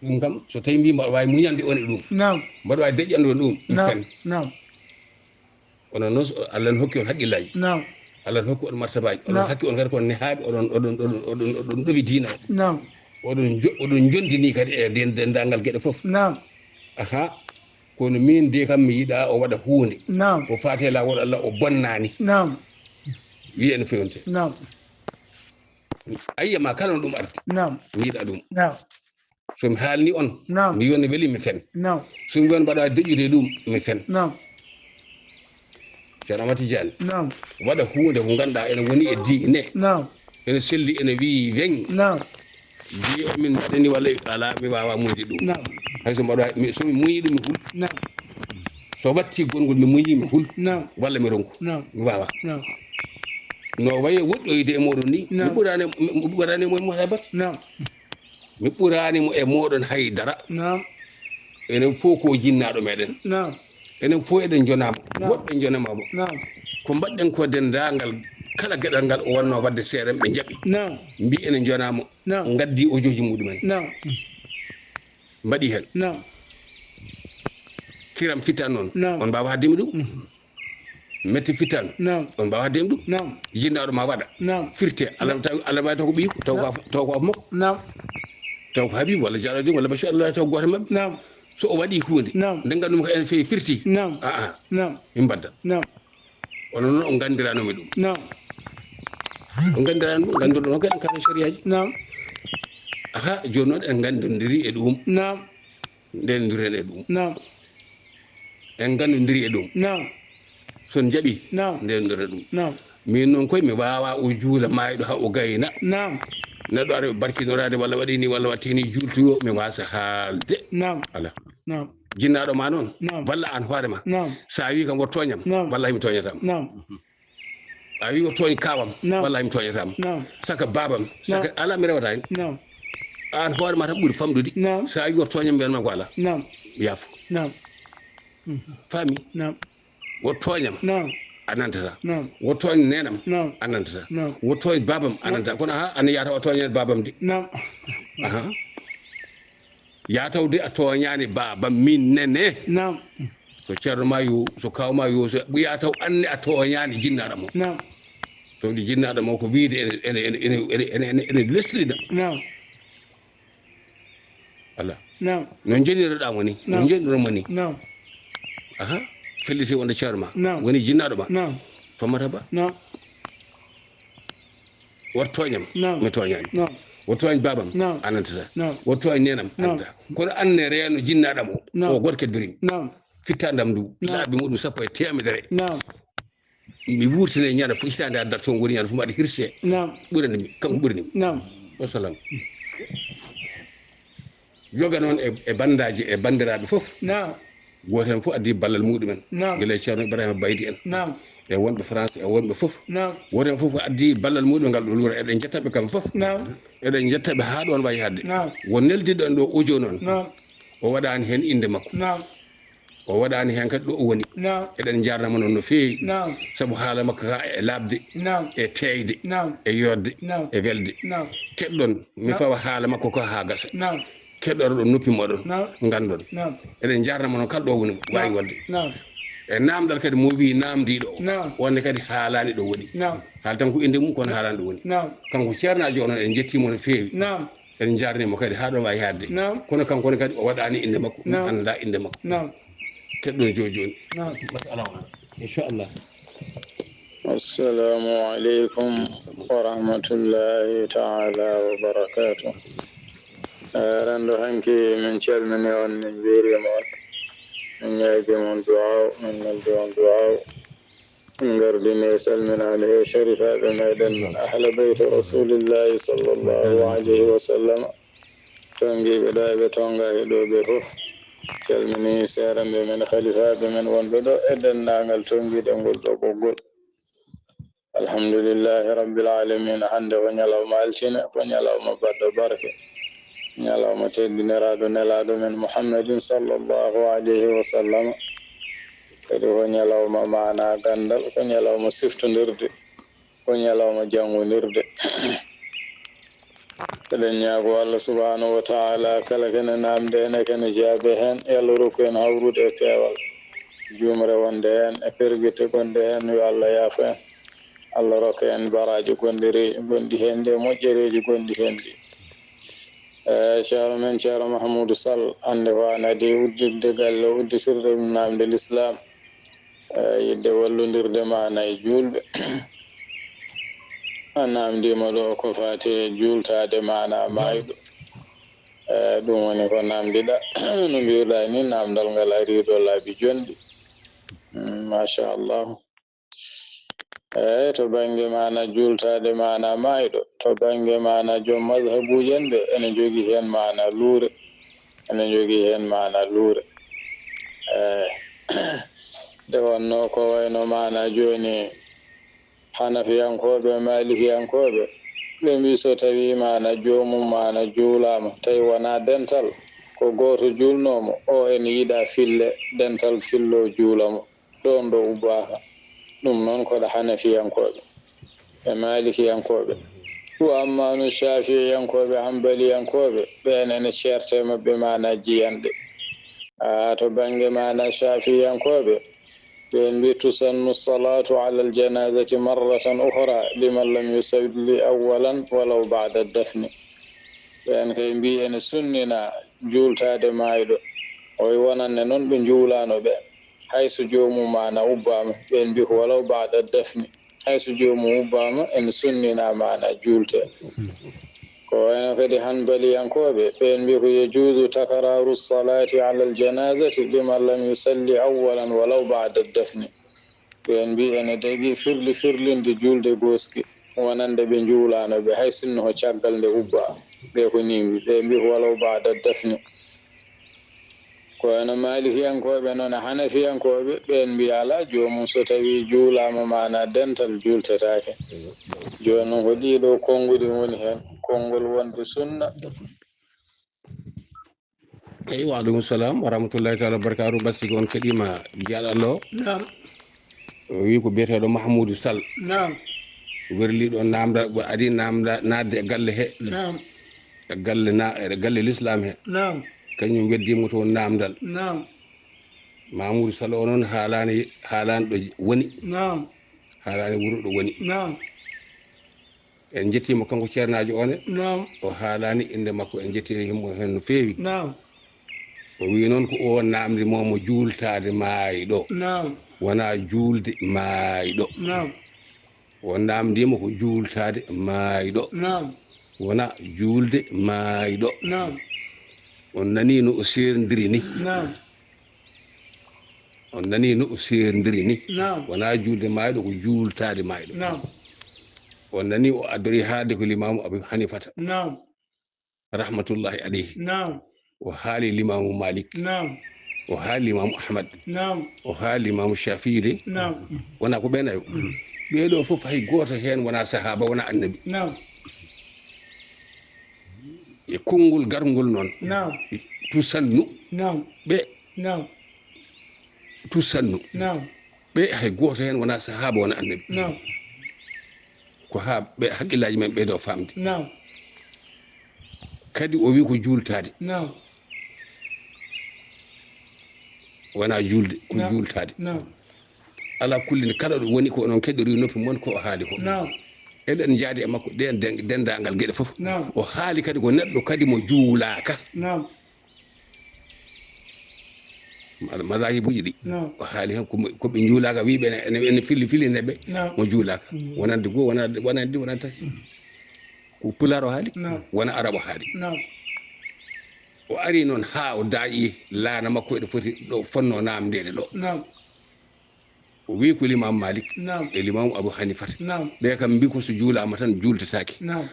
Ɗum kam so tawi mbi mbaɗa wawi muñande on e ɗum. Mbaɗa wawi deƴƴande on ɗum. Fen. Onon noon allah ne hokki on haqqillaji. Allah ne hokki on martabaji oɗon hakki on kadi kon nehaaɓe oɗon oɗon oɗon oɗon oɗon ɗowi diina o. Oɗon oɗon jondini kadi e dendangal gueɗe foof. Aha. Kono min de kam mi yiɗa o waɗa hunde. Ko fate lawol allah o bonnani. Wiye no fewnte. Naam. Ayya ma kala no ɗum ardi. Naam. Mi yiɗa ɗum. Naam. So mi haalni on, naam, mi wiyone weli mi fen. Naam. So mi wiyone mbaɗa deƴƴude e ɗum, mi fen. Naam. Ceerno Ahmad Tidiane. Naam. Waɗa huunde ko ngannduɗaa ene woni e diine. Naam. Ene selli, ene wiyi weñ. Naam. Mbiye min mbaɗani walla alaa, mi waawaa muñde ɗum. Naam. Hay so mbaɗa, mi, so mi muñi ɗum, mi hul. Naam. So watti gonngol, mi muñi, mi hul. Naam. Walla mi ronku. Naam. Mi waawaa. Naam. No wayi woɗɗoyde e mooɗon ni, mi, naam, ɓuraani, mi, mi ɓuraani mo e mo hay bati. Naam. Mi ɓuraani mo e mooɗon hay dara. Naam. Enen fof ko jinnaaɗo meɗen. Naam. Enen fof eɗen njonaama. Naam. Woɗɓe njonaama mo. Naam. Ko mbaɗɗen ko denndaangal kala geɗal ngal o wannoo waɗde seeɗa ɓe njaɓi. Naam. Mbi enen njonaama. Naam. Ngaddi ojooji muɗumen. Naam. Mbaɗi heen. Naam. Kiram fitan noon. Naam. On mbaawa haddemi ɗum. Mhm. Metti fitan. Naam. On mbaawa haddemi ɗum. Naam. Jinnaaɗo ma waɗa. Naam. Firte. Allah, naam, taw, Allah waawi taw ko ɓiyko, taw ko, naam, af-, taw ko af makko. Naam. Taw ko Habibu walla Jalal Din walla Bachir, Allah waawi taw ko gooto e maɓɓe. Naam. So o waɗi huunde, naam, nde nganndu-mi ko ene feewi firti. Naam. Ah, ah. Naam. Min mbadda. Naam. Onon noon on nganndirano mi ɗum. Naam. On nganndirano ɗum, ngannduɗon hokkay en kala sariyaaji. Naam. Aha, jooni noon en nganndondiri e ɗum. Naam. Ndenndiren e ɗum. Naam. En nganndondiri e ɗum. Naam. So en njaɓi, naam, ndenndiren e ɗum. Naam. Min noon koy mi waawaa o juula maayɗo haa o gayna. Naam. Neɗɗo ara barkinoraade walla waɗi ni walla waɗti ni juultoyo, mi waasa haalde. Naam. Alaa. Naam. Jinnaaɗo ma noon, naam, walla aan hoore ma. Naam. So a wii kam o tooñam, naam, wallahi mi tooñataa mo. Naam. A wii o tooñ kaawam, naam, wallahi mi tooñataa mo. Naam. Saka baabam, saka, naam, alaa mi rewata heen. Naam. Aan hoore ma tan ɓuri famɗude. Naam. So a wii o tooñam, mbiyan ma ko alaa. Naam. Yaafo. Naam. Mhm. Faami? Naam. O tooñam. Naam. A nantataa. Naam. O tooñ neenam. Naam. A nantataa. Naam. O tooñ baabam. A, naam, nantataa. Kono haa, ana yaata o tooñaani baabam de. Naam. Aha. Yaa taw de a tooñaani baabam min nene. Naam. So ceerno ma yo, so kaaw ma yo, so ɓuya taw anne a tooñaani jinnaaɗo mo. Naam. Tawde jinnaaɗo mo ko wiyde ene, ene, ene lesɗina. Naam. Alaa. Naam. No njenirɗaa mo ni, no, naam, njenirɗaa mo ni. Naam. Aha. Felliti wonde ceerno ma. Naam. Woni jinnaaɗo ma. Naam. Famata ba. Naam. Wot tooñam, naam, mi tooñaani. Naam. Wot tooñ baabam, naam, a nantataa. Naam. Wot tooñ neenam, naam, a nantataa. Kono anne reeno jinnaaɗo mo, naam, o gooto keddoriimi. Naam. Fittaandam ndu, naam, laabi muɗum sappo e teemedere. Naam. Mi wurtine ñande fof, hitaande addat toon woni ñande fof mbaɗa hirse. Naam. Ɓurani mi, kanko ɓurani mi. Naam. Wassalam. Yoga noon e, e banndaaji, e banndiraaɓe fof. Naam. Gooto heen fof addi ballal muɗumen. Naam. Gila e Ceerno Ibrahima Baydi en. Naam. E wonɓe France, e wonɓe fof. Naam. Gooto heen fof addi ballal muɗum ngal ɗo luura. Eɗen njettaɓe kamɓe fof. Naam. Eɗen njettaɓe haa ɗoon wayi hadde. Naam. Won neldiɗo en ɗo audio noon. Naam. O waɗaani heen innde makko. Naam. O waɗaani heen kadi ɗo o woni. Naam. Eɗen njaarnama noon no feewi. Naam. Sabu haala makko ka e laaɓde, naam, e teeyde, naam, e yooɗde, naam, e welde. Naam. Keɗɗon, mi, naam, fawa haala makko ka haa gasa. Naam. Keɗɗoro ɗo noppi moɗon, naam, nganndon. Naam. Eɗen njaarnama noon kala ɗo woni, waawi, naam, wonde. Naam. E naamndal kadi mo wii naamndiiɗo o. Naam. Wonde kadi haalaani ɗo woni. Naam. Haala tan ko innde mum kono haalaani ɗo woni. Naam. Kanko ceernaajo o noon en njettiimo no feewi. Naam. En njaarniima kadi haa ɗo waawi haadde. Naam. Kono kanko ne kadi o waɗaani innde makko, ɗum, naam, anndaa innde makko. Naam. Keɗɗon jooni jooni. Naam. Masha Allah. Inchallah. Assalamu aleykum wa rahmatullahi taala wa barakatuh. Eh, renndo hanki min calmini on, min njuuriima on, min ñaagi mon duwaaw, min neldi on duwaaw. Min ngardini e salminaade he sharifaaɓe meɗen, ahla beyti Rasulillahi sallallahu alayhi wa sallam, tonngiiɓe ɗo e ɓe tonnga he ɗo ɓe fof. Calmini seeramɓe men, halifaaɓe men wonɓe ɗo e denndaangal tonngiiɗe ngol ɗo ɓoggol. Alhamdulillahi Rabbil Alamina. Hannde ko ñalawma altine, ko ñalawma baɗɗo barke, ñalawma teddiniraaɗo nelaaɗo men Muhammadin sallallahu alayhi wa sallam. Kadi ko ñalawma maana ganndal, ko ñalawma siftondirde, ko ñalawma janngondirde. Eɗen ñaago Allah subhanahu wa taala, kala kene naamde heen e kene jaabe heen, yo Allah rokku en hawrude e peewal. Juumre wonde heen e pergitte gonɗe heen, yo Allah yaafo en. Allah rokka en baraaji gonɗi re-, gonɗi heen ɗi e moƴƴereeji gonɗi heen ɗi. Eh, Ceerno men, Ceerno Mahmoudou Sall, hannde ko aan adii udditde galle, udditirde ɗum naamnde Lislaam. Eh, yiɗde wallondirde ma e juulɓe. A namdiima ɗo ko faati e juultaade maanaa maayɗo. E, ɗum woni ko namdiɗa. No mbiruɗa ni, namdal ngal ari ɗo laabi jonɗi. Mm, machallah. Eey, to bannge maana juultaade maana maayɗo, to bannge maana joom mazhabuuji en ɓe, ene njogii heen maana luure, ene njogii heen maana luure. Eey, nde wonnoo ko wayno maana jooni Hanafiyankooɓe, Maalikiyankooɓe, ɓe mbii so tawii maana joomum maana juulaama, tawi wonaa dental, ko gooto juulnoo mo, o ene yiɗa fille, dental filloo juula mo. Ɗoon ɗo ubbaaka. Ɗum noon ko ɗo Hanafiyankooɓe e Maalikiyankooɓe. Wa amma no Caafi'iyankooɓe, Hanbaliyankooɓe, ɓeen ene ceerte maɓɓe maana jiyanɗe. A, to bannge maana Caafi'iyankooɓe, ɓeen mbi tusannu salatu ala aljanazati marratan ukhra liman lam yusalli awwalan walaw ba'da dafni. Ɓeen kay mbi ene sunnina juultaade maayɗo. O wi wonande noon ɓe njuulaano ɓe. Hay so joomum maana ubbaama, ɓeen mbi ko walaw ba'da dafni. Hay so joomum ubbaama, ene sunnina maana juulte. Ko wayno kadi Hanbaliyankooɓe, ɓeen mbi ko yajuuzu takraru salati ala aljanazati liman lam yusalli awwalan walaw ba'da dafni. Ɓeen mbi ene dagi firli firlinde juulde gooski, wonande ɓe njuulaano ɓe, hay sinno ko caggal nde ubba. Ɓe ko nii mbi, ɓe mbi ko walaw ba'da dafni. Ko wayno Maalikiyankooɓe noon e Hanafiyankooɓe, ɓeen mbi alaa, joomum so tawii juulaama maana dental juultetaake. Jooni noon ko ɗii ɗo konnguɗi ngoni heen, konngol wonde sunna. Eyi, wa aleykum salam wa rahmatullahi taala wa barakatuh. Basiko on keɗiima jiyaaɗo Allah o. Naam. O wi ko biyeteeɗo Mahmoudou Sall. Naam. Werliiɗo naamda, o ari naamda, naatde e galle he. Naam. E galle na-, e galle l'islam he. Naam. Kañum weddiimo toon naamdal. Naam. Mahmoudou Sall o noon haalaani, haalaani ɗo woni. Naam. Haalaani wuro ɗo woni. Naam. En njettiima kanko ceernaajo o ne. Naam. O haalaani innde makko, en njettii himo heen no feewi. Naam. O wi noon ko o naamndii mo mo juultaade maayɗo. Naam. Wonaa juulde maayɗo. Naam. O naamndiima ko juultaade maayɗo. Naam. Wonaa juulde maayɗo. Naam. On nanii no o seerndiri ni. Naam. On nanii no o seerndiri ni. Naam. Wonaa juulde maayɗo, ko juultaade maayɗo. Naam. On nanii o addori haalde ko Limaamu Abu Hanifata. Naam. Rahmatullahi alayhi. Naam. O haali Limaamu Malik. Naam. O haali Limaamu Ahmad. Naam. O haali Limaamu Shafii de. Naam. Wonaa ko ɓe nayo. Mm. Ɓee ɗo fof hay gooto heen wonaa sahaaba, wonaa annabi. Naam. E konngol garngol noon. Naam. Tusannu. Naam. Ɓe. Naam. Tusannu. Naam. Ɓe hay gooto heen wonaa sahaaba, wonaa annabi. Naam. Ko haa ɓe haqqillaaji men ɓeydo faamde. Naam. Kadi o wi ko juultaade. Naam. Wonaa juulde, ko Naam. juultaade. Naam. Alaa kulli ne, kala ɗo woni ko onon keɗori noppi mon ko o haali ko. Naam. Eɗen njaadi e makko ɗeen den-, denndaangal geɗe fof. Naam. O haali kadi ko neɗɗo kadi mo juulaaka. Naam. Ma-, mazaahibuuji ɗi. Naam. O haali heen ko mo-, ko ɓe njuulaaka, wii ɓe ene, ene filli, filli ne ɓe Naam. mo juulaaka. Mm. Wonande goo, wonande, wonande ɗiɗi, wonande tati. Mm. Ko pulaar o haali, Naam. wona arab o haali. Naam. O ari noon haa o daaƴi laana makko eɗo foti ɗo fonnoo naamndeede ɗo. Naam. O wii ko Limaamu Malik Naam. e Limaamu Abu Hanifata. Naam. Ɓe kam mbii ko so juulaama tan juultetaake. Naam.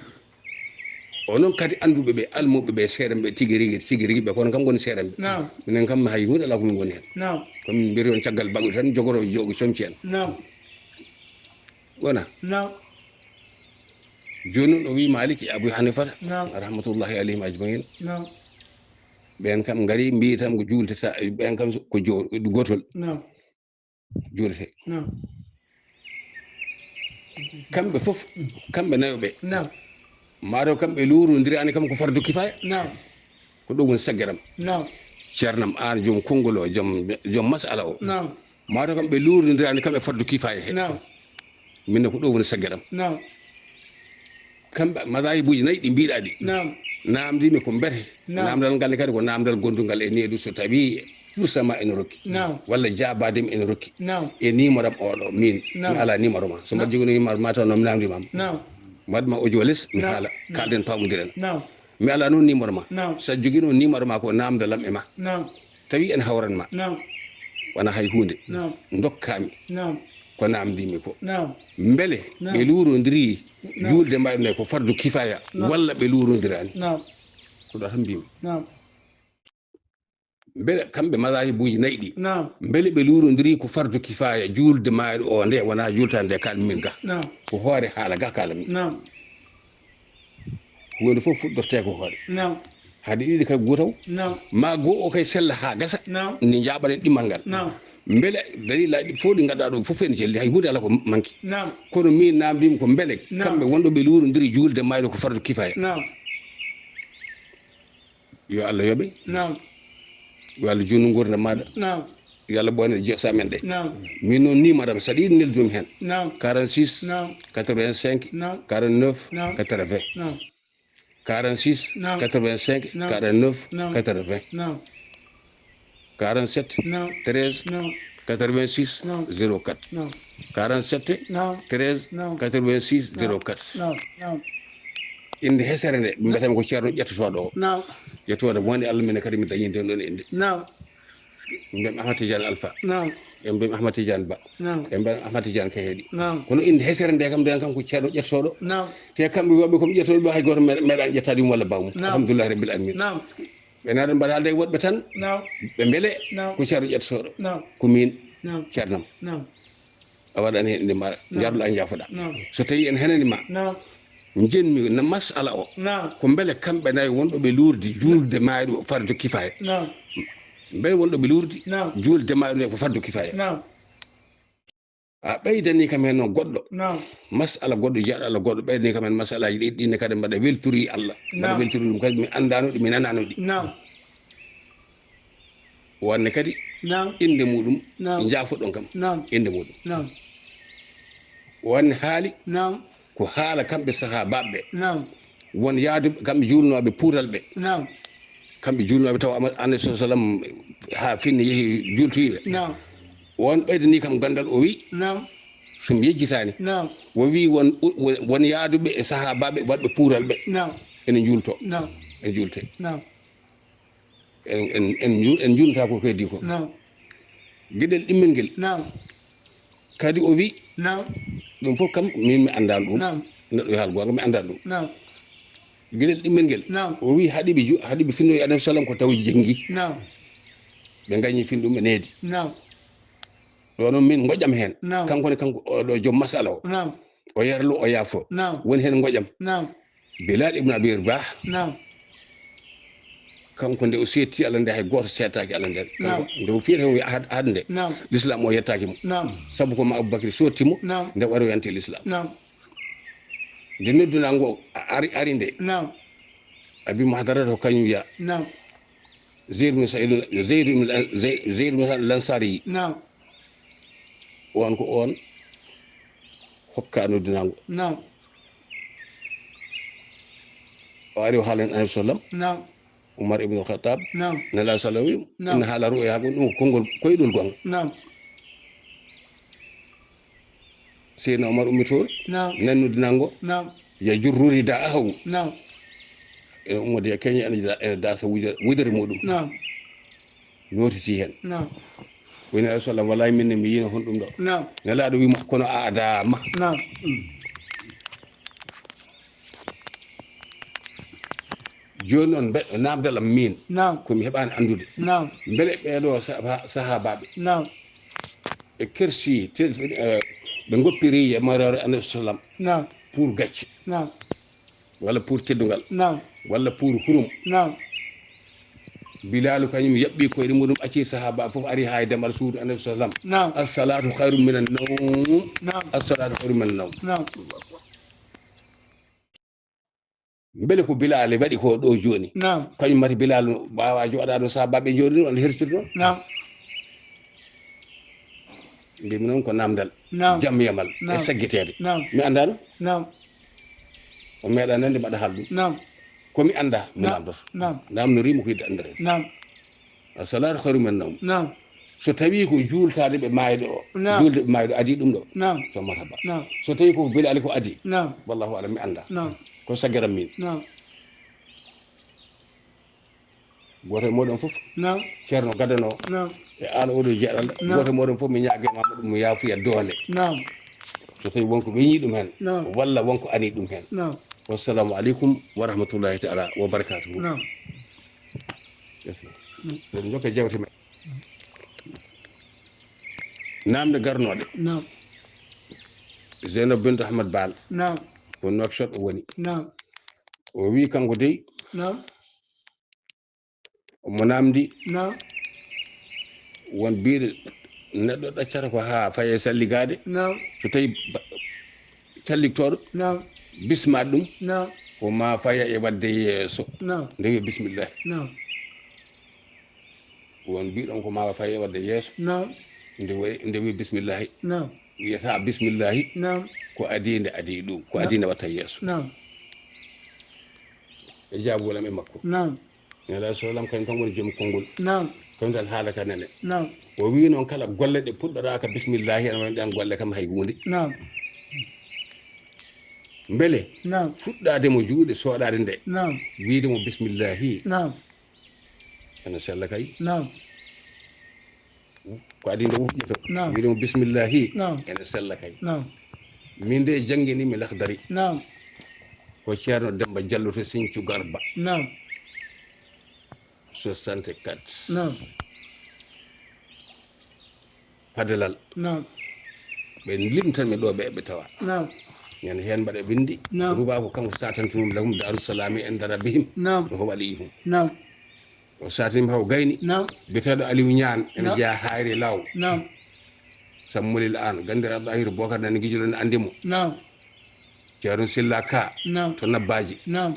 Onon kadi annduɓe ɓe, almuɓe ɓe, seerenɓe tigi rigi, tigi rigi ɓe, kono kam ngoni seerenɓe. Naam. Minen kam hay huunde alaa ko min ngoni heen. Naam. Ko min mbiyata on caggal baɗɗo tan jogoro joogo comci en. Naam. Wona? Naam. Jooni noon o wii Malik e Abu Hanifata, Naam. rahmatullahi alayhim ajmain. Naam. Ɓeen kam ngari mbii tan ko juultata, ɓeen kam ko jo-, gotol. Naam. Juulete. Naam. Kamɓe fof, kamɓe nayo ɓe. Naam. Maa taw kamɓe luurondiraani kam ko fardu kifaya. Naam. Ko ɗum woni saggeram. Naam. Ceernam aan joom konngol o, joom, joom masala o. Naam. Maa taw kamɓe luurondiraani kam e fardu kifaya he. Naam. Min ne ko ɗum woni saggeram. Naam. Kamɓe mazahibuuji nayi ɗi mbiɗa ɗi. Naam. Naamndimi ko mbete. Naam. Naamndal ngal ne kadi ko naamndal gondungal e needu so tawii fursa ma ene rokki. Naam. Walla jaabaade mi ene rokki. Naam. E numéro am oɗo min. Naam. Mi alaa numéro ma. So mbaɗ Naam. jogino numéro ma taw noon mi naamndima ma. Naam. Mbaɗ ma audio les, mi Naam. Haala, kaalden, paamodiren. Naam. Mi alaa noon numéro ma. Naam. So a joginoo numéro ma ko, naamndalam e ma. Naam. Tawi en hawran ma. Naam. Wonaa hay huunde. Naam. Ndokkaami Naam. ko naamndimi ko. Naam. Mbele Naam. ɓe luurondirii Naam. juulde mayre nde ko fardu kifaya Naam. walla ɓe luurondiraani? Naam. Ko ɗo tan mbimi. Naam. Mbele kamɓe mazahibuuji nayi ɗi, Naam. mbele ɓe luurondirii ko fardu kifaya juulde mayre o nde wonaa juultaade nde kaalmi min ga? Naam. Ko hoore haala ga kaalmi. Naam. Huunde fof fuɗɗortee ko hoore. Naam. Hade ɗiɗi kay gootaw. Naam. Ma goo o kay sella haa gasa. Naam. Ni njaaɓanen ɗimmal ngal. Naam. Mbele dalilaaji ɗi fof ɗi ngadduɗaa ɗo fof ene celli, hay huunde alaa ko manki. Naam. Kono min naamndimi ko mbele Naam. kamɓe wonɓe ɓe luurondiri juulde mayre ko fardu kifaya. Naam. Yo Allah yoɓe. Naam. Yo Allah juutnu nguurndam maaɗa. Naam. Yo Allah ɓooyne jeese amen ɗe. Naam. Min noon numéro am, so ɗiɗi neldumi heen. Naam. Quarante-six, Naam. quatre-vingt-cinq, Naam. quarante-neuf, Naam. quatre-vingts. Naam. Quarante-six, Naam. quatre-vingt-cinq, Naam. quarante-neuf, Naam. quatre-vingts. Naam. Quarante-sept, Naam. treize, Naam. quatre-vingt-six, Naam. zéro quatre. Naam. Quarante-sept, Naam. treize, Naam. quatre-vingt-six, zéro quatre. Naam. Naam. Innde hesere nde, ɓe mbiyata mi ko Ceerno Ƴettotooɗo o. Naam. Ƴettooɗo mo woni Allah, minen kadi mi dañi ndeen ɗoon innde. Naam. Mbiyam Ahmad Tidiane Alpha. Naam. E mbiyam Ahmad Tidiane Ba. Naam. E mbiyam Ahmad Tidiane Kaheedi. Naam. Kono innde hesere nde kam, nden kam ko Ceerno Ƴettotooɗo. Naam. Te kamɓe woɓɓe ko mi ƴettooɗo ɓe, hay gooto me-, meeɗaani ƴettaade ɗum walla bawmum. Naam. Alhamdulillahi rabbil alamin. Naam. Ɓe naata mbaɗa haalde e woɗɓe tan. Naam. Ɓe mbele Naam. ko Ceerno Ƴettotooɗo. Naam. Ceernam. Naam. A waɗani heen innde maaɗa. Naam. Njarɗo a njaafoɗaa. Naam. So tawii en henani ma. Naam. Njenmi na masala o. Naam. Ko mbele kamɓe nayi wonɓe ɓe luurdi juulde mayre o fardu kifaya. Naam. Mbele wonɓe ɓe luurdi Naam. juulde mayre nde ko fardu kifaya. Naam. A ɓeydani kam heen noon goɗɗo. Naam. Masala goɗɗo, jaɗala goɗɗo, ɓeydani kam heen masalaaji ɗi, ɗinne kadi mbaɗa weltori Allah. Mbaɗa Naam. Weltori ɗum kadi mi anndaano ɗi, mi nanaano ɗi. Naam. Wonde kadi Naam. innde muɗum Naam. njaafoɗon kam. Naam. Innde muɗum. Naam. Wonde haali Naam. ko haala kamɓe sahaabaaɓe ɓe. Naam. Won yahduɓe kamɓe juulnooɓe puural ɓe. Naam. Kamɓe juulnooɓe tawa Ama-, Annabi sallallahu alaihi wasallam haa finni yehi juultoyiiɓe. Naam. Won ɓeydani kam ganndal o wi, Naam. so mi yejjitaani. Naam. O wi won, won, won yahduɓe e sahaabaaɓe waɗɓe puural ɓe. Naam. Ene njuulto. Naam. En juulte. Naam. En, en, en, nju-, en njuulta ko ko heddi ko. Naam. Geɗel ɗimmel ngel. Naam. Kadi o wi, Naam. ɗum fof kam min mi anndaano ɗum. Naam. Neɗɗo yo haal goonga, mi anndaano ɗum. Naam. Geɗel ɗimmel ngel. Naam. O wi haɗiɓe ju-, haɗiɓe finnoyi Annabi sallam ko taw jenngi. Naam. Ɓe ngañi fin ɗum ɓe needi. Naam. Ɗo noon min ngoƴam heen. Naam. Kanko ne kanko o ɗo joom masala o. Naam. O yarlo o yaafo. Naam. Woni heen ngoƴam. Naam. Bilal ibn Abi Rabah. Naam. Kanko nde o seetti Allah nde hay gooto seettaaki Allah nden. Kanko Naam. nde o fiyata heen o ahad, ahad nde. Naam. L'islam o yettaaki mo. Naam. Sabu ko ma Abubakar sotti mo. Naam. Nde o ari o yanti l'islam. Naam. Nde noddunaa ngo a-, ari, ari nde. Naam. Abi Mahdarata ko kañum wiya. Naam. Zayd bin Sa'id, Zayd bin Al-, Zayd, Zayd bin Al-Ansari. Naam. On ko on hokka noddunango. Naam. O ari o haalani Annabi sallam. Naam. Umar ibn Khattab. Naam. Nela sallam wi. Naam. Inna haala ru'ya ko ɗum konngol koyɗol gonga. Naam. Seydina Umar ummitoor. Naam. Nani noddunango. Naam. Ya jurruri da ahaw. Naam. Ene ummode ya keñi ene da-, ene dasa wuja-, wudere muɗum. Naam. Nootiti heen. Naam. Woni Annabi sallam, wallahi min ne mi yiino hon ɗum ɗo. Naam. Nelaaɗo wima kono a adama. Naam. Jooni noon mbe-, namdal am min. Naam. Ko mi heɓaani anndude. Naam. Mbele ɓeeɗo sahaba-, sahaabaaɓe. Naam. Ɓe kersi, te-, eh, ɓe ngoppiri yamaroore Annabi sallam. Naam. Pour gacce. Naam. Walla pour teddungal. Naam. Walla pour hurum. Naam. Bilaalu kañum yaɓɓi koyɗe muɗum, acci sahaaba fof ari haa e damal suudu Annabi sallam. Naam. As-salatu khairun minan nawm. Naam. As-salatu khairun minan nawm. Naam. Mbele ko Bilaal waɗi ko ɗo jooni? Naam. Kañum mati Bilaal waawa jooɗaade sahaabaaɓe jooɗi ɗon, hertirde ɗon? Naam. Mbimi noon ko namdal. Naam. Jam yamal. Naam. E seggeteede. Naam. Mi anndaano? Naam. O meeɗa nande mbaɗa haalde ɗum. Naam. Ko mi annda, mi Naam. namdoto. Naam. Namnoriima ko yiɗde anndereede. Naam. As-salatu khairun minan nawm. Naam. So tawi ko juultaade ɓe maayɗo o, naam, juulde ɓe maayɗo adi ɗum ɗo, naam, so marhaba. Naam. So tawi ko bilaali ko adi, naam, wallahu alam, mi annda. Naam. Ko sagiram min. Naam. Gooto e mooɗon fof, naam, ceerno gadano, naam, e aan oɗo jeeɗal, naam, gooto e mooɗon fof mi ñaage ma ɗum mo yaafuya doole. Naam. So tawi wonko weñi ɗum heen, naam, walla wonko ani ɗum heen. Naam. Wassalamu aleykum wa rahmatullahi taala wa barakatuhu. Naam. Ɗen jokka jewte men. Naamne garnooɗe. Naam. Zeynab Bintu Ahmad Baal. Naam. Ko Nouakchott o woni. Naam. O wi kanko dey, naam, omo naamndi, naam, won biiɗe neɗɗo ɗaccata ko haa faye salligaade. Naam. So tawi ba-, calliktooɗo, naam, bismaade ɗum, naam, ko ma faya e waɗde yeeso. Naam. Nde wiya bismillahi. Naam. Won mbiɗon ko ma faya e waɗde yeeso. Naam. Nde wayi, nde wiya bismillahi. Naam. Wiyata bismillahi. Naam. Ko adi nde adi ɗum, ko adi nde watta yeeso. Naam. E jaabulam e makko. Naam. Nela sallam kañum tan woni joom konngol. Naam. Kañum tan haala ka nene. Naam. O wi noon kala golle ɗe puɗɗoraaka bismillahi, ene woni ɗen golle kam hay huunde. Naam. Mbele, naam, fuɗɗaade mo juuɗe soɗaade nde. Naam. Wiide mo bismillahi. Naam. Ene sella kay. Naam. Ko adi nde wufƴoto. Naam. Wiide mo bismillahi. Naam. Ene sella kay. Naam. Min de jannginii mi Lahdari. Naam. Ko Ceerno Demmba Jallo to Sinthiou Garba. Naam. Soixante-quatre. Naam. Padalal. Naam. Ɓe limtan mi ɗo ɓe, ɓe tawa. Naam. Ñande heen mbaɗa winndi. Naam. Ruba ko kanko satantunum lahum Daaru Salaami en dara bihim. Naam. Ko waɗi hum. Naam. O satini haw gayni. Naam. Biyeteeɗo Aliou Ñaan ene, naam, jeyaa Hayre Law. Naam. Sammulil Aan, ganndiraaɗo Dahir Bokar nani gijulo ne anndi mo. Naam. Ceerno Silla Ka, naam, to Nabbaaji. Naam.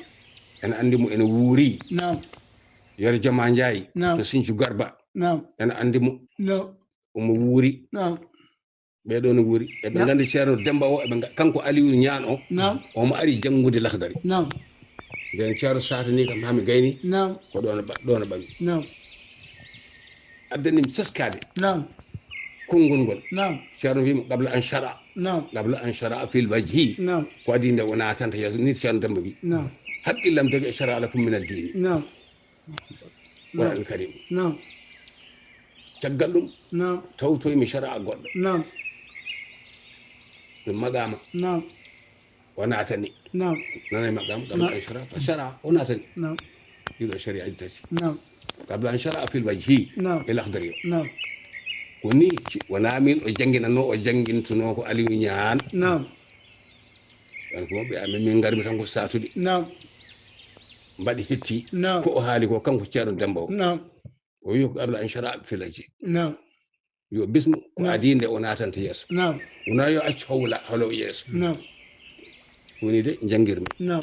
Ene anndi mo, ene wuuri. Naam. Yero Jama Njaay, naam, to Sinthiou Garba. Naam. Ene anndi mo. Naam. Omo wuuri. Naam. Ɓee ɗoo no wuuri. Eɓe, naam, nganndi Ceerno Demmba o, eɓe nga-, kanko Aliou Ñaan o, naam, omo ari janngude Lahdari. Naam. Nden Ceerno satanii kam haa mi gayni. Naam. Ko ɗo no ɓa-, ɗo no ɓami. Naam. Addani mi seskaade. Naam. Konngol ngol. Naam. Ceerno wiyi mo, "Qabla an shara." Naam. "Qabla an shara fil wajhi." Naam. Ko adi nde o naatanta yeeso, ni Ceerno Demmba wi. Naam. "Haqqillam dogi e shara lakum min ad-dini." Naam. Qur'an Karim. Naam. Caggal ɗum, naam, tawtoymi shari'a goɗɗo. Naam. Ɗum maqama. Naam. O naatani. Naam. Nanay maqam, qabla, naam, an shara, fa shara, o naatani. Naam. Ɗiɗo shari'aji tati. Naam. Qabla an shara fil wajhi. Naam. E Lahdari o. Naam. Ko ni ci-, wona min o jannginanno, o janngintuno ko Aliou Ñaan. Naam. Ɗon ko ɓe amen min ngarmi tan ko satude. Naam. Mbaɗi hetti. Naam. Ko o haali ko kanko Ceerno Demmba o. Naam. O wi ko qabla an shara fil wajhi. Naam. Yo bismu ko, naam, adi nde o naatanta yeeso. Naam. Wona yo accu hawla halo yeeso. Naam. Woni de janngirmi. Naam.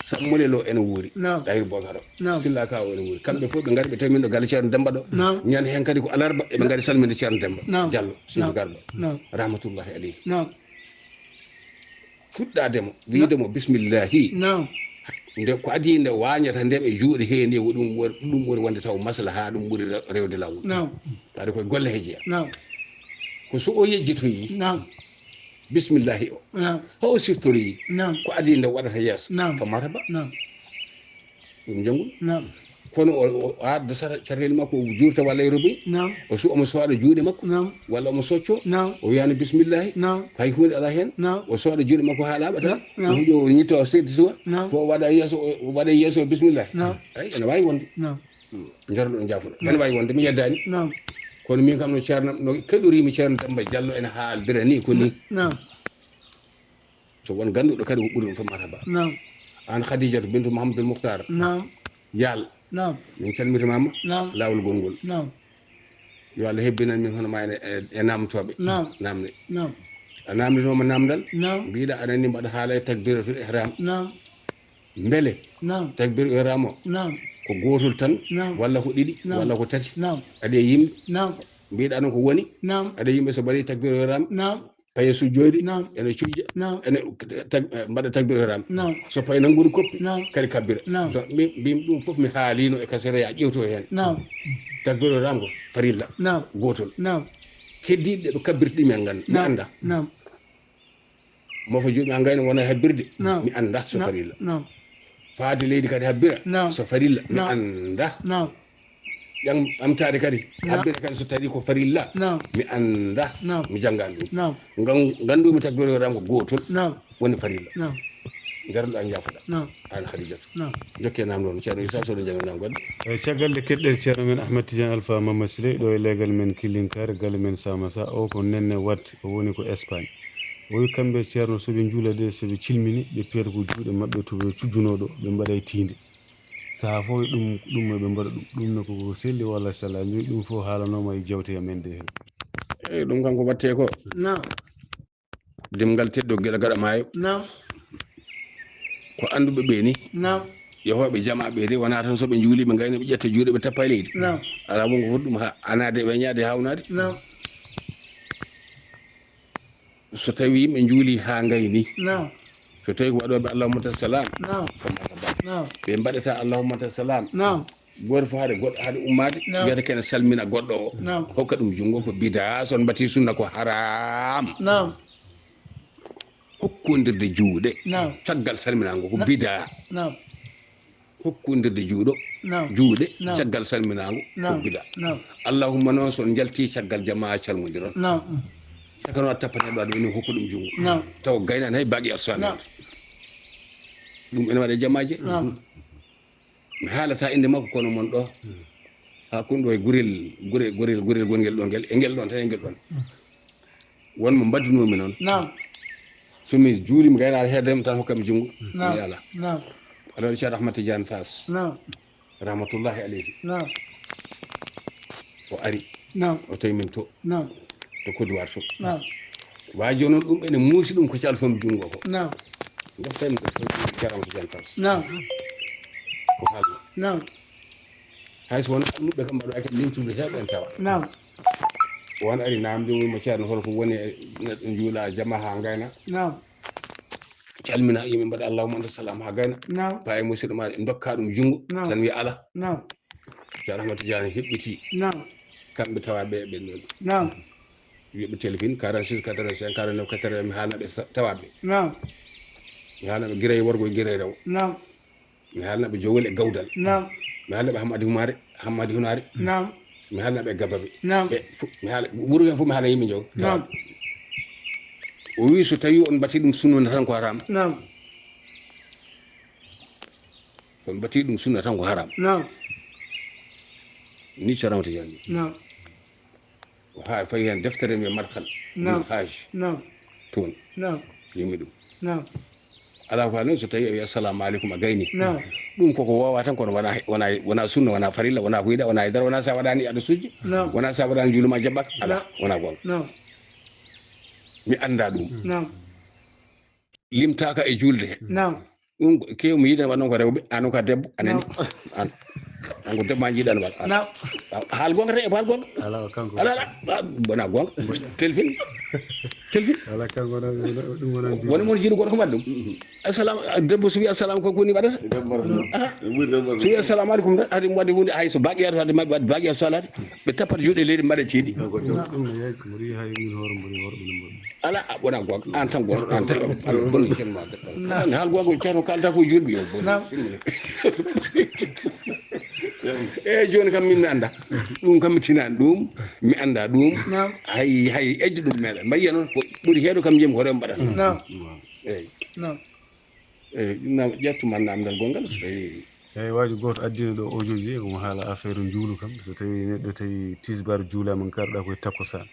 Sammule lo ene wuuri. Naam. Dahir Bokar o. Naam. Silla Ka o ene wuuri. Kamɓe fof ɓe ngari ɓe tawi min ɗo galle Ceerno Demmba ɗo. Naam. Ñande heen kadi ko alarba eɓe ngari salminde Ceerno Demmba. Naam. Jallo, Sinthiou Garba. Naam. Rahmatullahi aleyhi. Naam. Fuɗɗaade mo, wiide mo, bismillahi. Naam. Nde ko adii nde waañata nde ɓe juuɗe hee nde, ko ɗum wor-, ɗum ɓuri wonde taw maslaha, ɗum ɓuri re-, rewde laawol. Naam. Kadi koye golle he jeyaa. Naam. Ko so o yejjitoyi, naam, bismillahi o. Naam. Haa o siftori, naam, ko adii nde waɗata yeeso. Naam. Fa marhaba. Naam. Ɗum janngu. Naam. Kono o, o adda sara carrel makko, o juurta walla e roboyi. Naam. O su-, omo sowaɗa juuɗe makko. Naam. Walla omo socco. Naam. O wiyani bismillahi. Naam. Hay huunde alaa heen. Naam. O sowaɗa juuɗe makko haa laaɓa tan. Naam. O huƴo, o ñitta, o seedi suwa. Naam. Fof o waɗa yeeso, o waɗa yeeso bismillahi. Naam. Ay, ene waawi wonde. Naam. Mm. Njoro ɗo jaafuɗo. Naam. Ene waawi wonde, mi yeddaani. Naam. Kono min kam no Ceerno, no keɗoriimi Ceerno Demmba Jallo ene haaldira ni ko ni. Naam. So won gannduɗo kadi ko ɓuri ɗum fof marhaba. Naam. Aan Khadijatu bintu Mahamadul Mukhtar. Naam. Yaal. Naam. Min calmitimama. Naam. Laawol gongol. Naam. Yo Allah hebbinan min hono ma ene e, e namtooɓe. Naam. Namne. Naam. A namdinooma namdal. Naam. Mbiɗa aɗa anndi mbaɗa haala e takbiratul ihram. Naam. Mbele. Naam. Takbir ihram o. Naam. Ko gootol tan. Naam. Walla ko ɗiɗi. Naam. Walla ko tati. Naam. Aɗa e yimɓe. Naam. Mbiɗa ɗon ko woni. Naam. Aɗa e yimɓe so mbaɗi takbir ihram. Naam. Paye sujjoyde, Naam. ene cujja, Naam. ene tag- eh, mbada takbir haram. Naam. So paye nannguru koppi, Naam. kadi kabbira. Naam. So min mbimi ɗum fof mi haaliino e kasere ya ƴewto heen. Naam. Takbir haram ko farilla Naam. gootol. Naam. Keddiiɗe ɗe ɓe kabbirta ɗi mi anngan, mi Naam. annda. Naam. Mo fo juuɗe an gayno wona hebbirde, Naam. mi annda so Naam. farilla. Naam. Faade leydi kadi habbira, Naam. so farilla, mi Naam. annda. Naam. Ƴam amtaade kadi, Naam. habbira kadi so tawi ko farilla, Naam. mi annda. Naam. Mi janngan ɗum. Naam. Ngan nganndu mi takbir haram ko gootol Naam. woni farilla. Naam. Ngarɗo an njaafoɗa. Naam. An Khadijatu. Naam. Jokke nam noon, Ceerno Issa, so ɗo janngi nam goɗɗo. E caggal nde keɗɗen ceerno men Ahmad Tidiane Alpha Mama Sile ɗo e leegal men Killinkaare, galle men Samasa, o ko Nenne Wade, o woni ko Espagne. O wi kamɓe ceerno so ɓe njuula de, so ɓe cilmini, ɓe piyata ko juuɗe maɓɓe to ɓe cujjunoo ɗo, ɓe mbaɗa e tiinde. Sahaa fof e ɗum ɗum ɓe mbaɗa ɗum. Ɗum ne ko ko selli walla sella, min ɗum fof haalanooma e jewte amen ɗe heen. Eyi, ɗum kam ko waɗtee ko Naam. Dimngal teddo gila gaɗa maayo. Naam. Ko annduɓe ɓe ni, Naam. yehooɓe jama ɓe de, wonaa tan so ɓe njuuli ɓe ngayno ɓe ƴetta juuɗe ɓe tappa e leydi. Naam. Alaa won ko foti ɗum ha anaade weñaade hawnaade. Naam. So tawi yimɓe njuuli ha ngayni, Naam. so tawi ko waɗooɓe allahumma salam, Naam. ko marhaba. Naam. Ɓe mbaɗata allahumma salam. Naam. Gooto fof haade goɗɗo haade ummaade, Naam. wiyata kene salmina goɗɗo o. Naam. Hokka ɗum junngo ko bida, so on mbati sunna ko haram. Naam. Hokkondirde juuɗe Naam. caggal salminaango ko Na- bida. Naam. Hokkondirde juuɗo Naam. juuɗe Naam. caggal salminaango ko Naam. Bida. Naam. Allahumma noon so on njalti caggal jamaa calmodiron. Naam. Sakano a tappane ɗo aɗa woni hokku ɗum junngo. Naam. Tawa gaynani hay baqi asfami. Naam. Ɗum ene waɗa jamaaji. Naam. Mi haalata innde makko kono mon ɗo. Ha kun ɗo e gurel gurel gurel gurel gongel ɗo ngel e ngel ɗon tan e ngel ɗon. Won mo mbaddunoomi noon. Naam. So mi juuli mi gaynaade heedde mi tan hokkami junngo. Naam. Mi ala. Naam. Aɗa waɗi Ceerno Ahmad Tidiane Fass. Naam. Rahmatullahi aleyhi. Naam. O ari. Naam. O tawi min to. Naam. To Côte d'Ivoire to. Naam. Waaji o noon ɗum ene muusi ɗum ko calfam junngo ko. Naam. Deften ko Ceerno Ahmad Tidiane Fass. Naam. Ko haalno. Naam. Hay so won almuɓɓe kam mbaɗa kadi limtude heeɓe en tawa. Naam. Won ari namde wimo Ceerno holko woni e neɗɗo njuula jama ha ngayna. Naam. Calmina yimɓe mbaɗa allahumma anta salam ha gayna. Naam. Paye musidɗo ma dokka ɗum junngo Naam. tan wiya ala. Naam. Ceerno Ahmad Tidiane heɓɓiti Naam. kamɓe tawaɓe ɓe ɗon. Naam. Wiɓe téléphone quarante-six quatre-vingt-cinq quarante-neuf quatre-vingts mi haalna ɓe sa- tawaɓe. Naam. Mi haalna ɓe giray worgo e giray rewo. Naam. Mi haalna ɓe jowol e gawdal. Naam. Mi haalna ɓe hammadi humaare hammadi hunaare. Naam. Mi haalna ɓe gababe. Naam. Ɓe fu- mi haala wuro hen fof mi haala yimɓe jow. Naam. O wi so tawi on mbati ɗum sunna tan ko haram. Naam. So on mbati ɗum sunna tan ko haram. Naam. Ni caramata yandi. Naam. Ha fayi hen deftere mi marhal. Naam. Haj. Naam. Toon. Naam. Yimi ɗum. Naam. Ala ko noon so tawi a wi assalamu aleykum a gayni. Naam. Ɗum koko wowa tan kono wona wona wona sunna wona farilla wona huyda wona haydara wona sa waɗani aɗa sujji. Naam. Wona sa waɗani juuluma jaɓɓaka ala Naam. wona gonga. Naam. Mi annda ɗum. Naam. Limtaka e julde he. Naam. Ɗum kew mi yiɗan waɗ noon ko rewɓe an noon ka debbo a nani. An an ko debbo ma jiiɗan waɗ an. Naam. Haal gonga tan e haal gonga. Ala o kanko. Ala ala wona gonga. Telfin. Telfin. Ala kanko wona ɗum wona Woni mon jiiɗo goto ko mbaɗ ɗum. Assalamu debbo so wi assalamu ko koni waɗata. Debbo Ah. Ɓuri debbo So wi assalamu aleykum tan hadi mbaɗi hunde hay so baqiya to hade mbaɗi baqiya salati. Ɓe tappat juuɗe leydi mbaɗa ceeɗi. Ɗum no yeeƴi mboɗo yi hay min hoore mboɗo worɓe no mboɗo. Ala a wona gonga an tan gonga an tan boni ken ma. An haal gonga ceerno kalta ko julɓe yo boni. Naam. E joni kam min mi anda. Ɗum kam mi tinani ɗum mi anda ɗum. Naam. Hay hay ejji ɗum meɗa mbayiya noon ko ɓuri heeɗo kam jeymi ko rew mbaɗata. Naam. Eyyi. Naam. Eyyi ɗum nam ƴettuma namdal gongal so tawi. Eyyi waaju gooto addino ɗo audio ji omo haala affaire njuulu kam so tawi neɗɗo tawi tisbar juulama garɗa koye takkusaan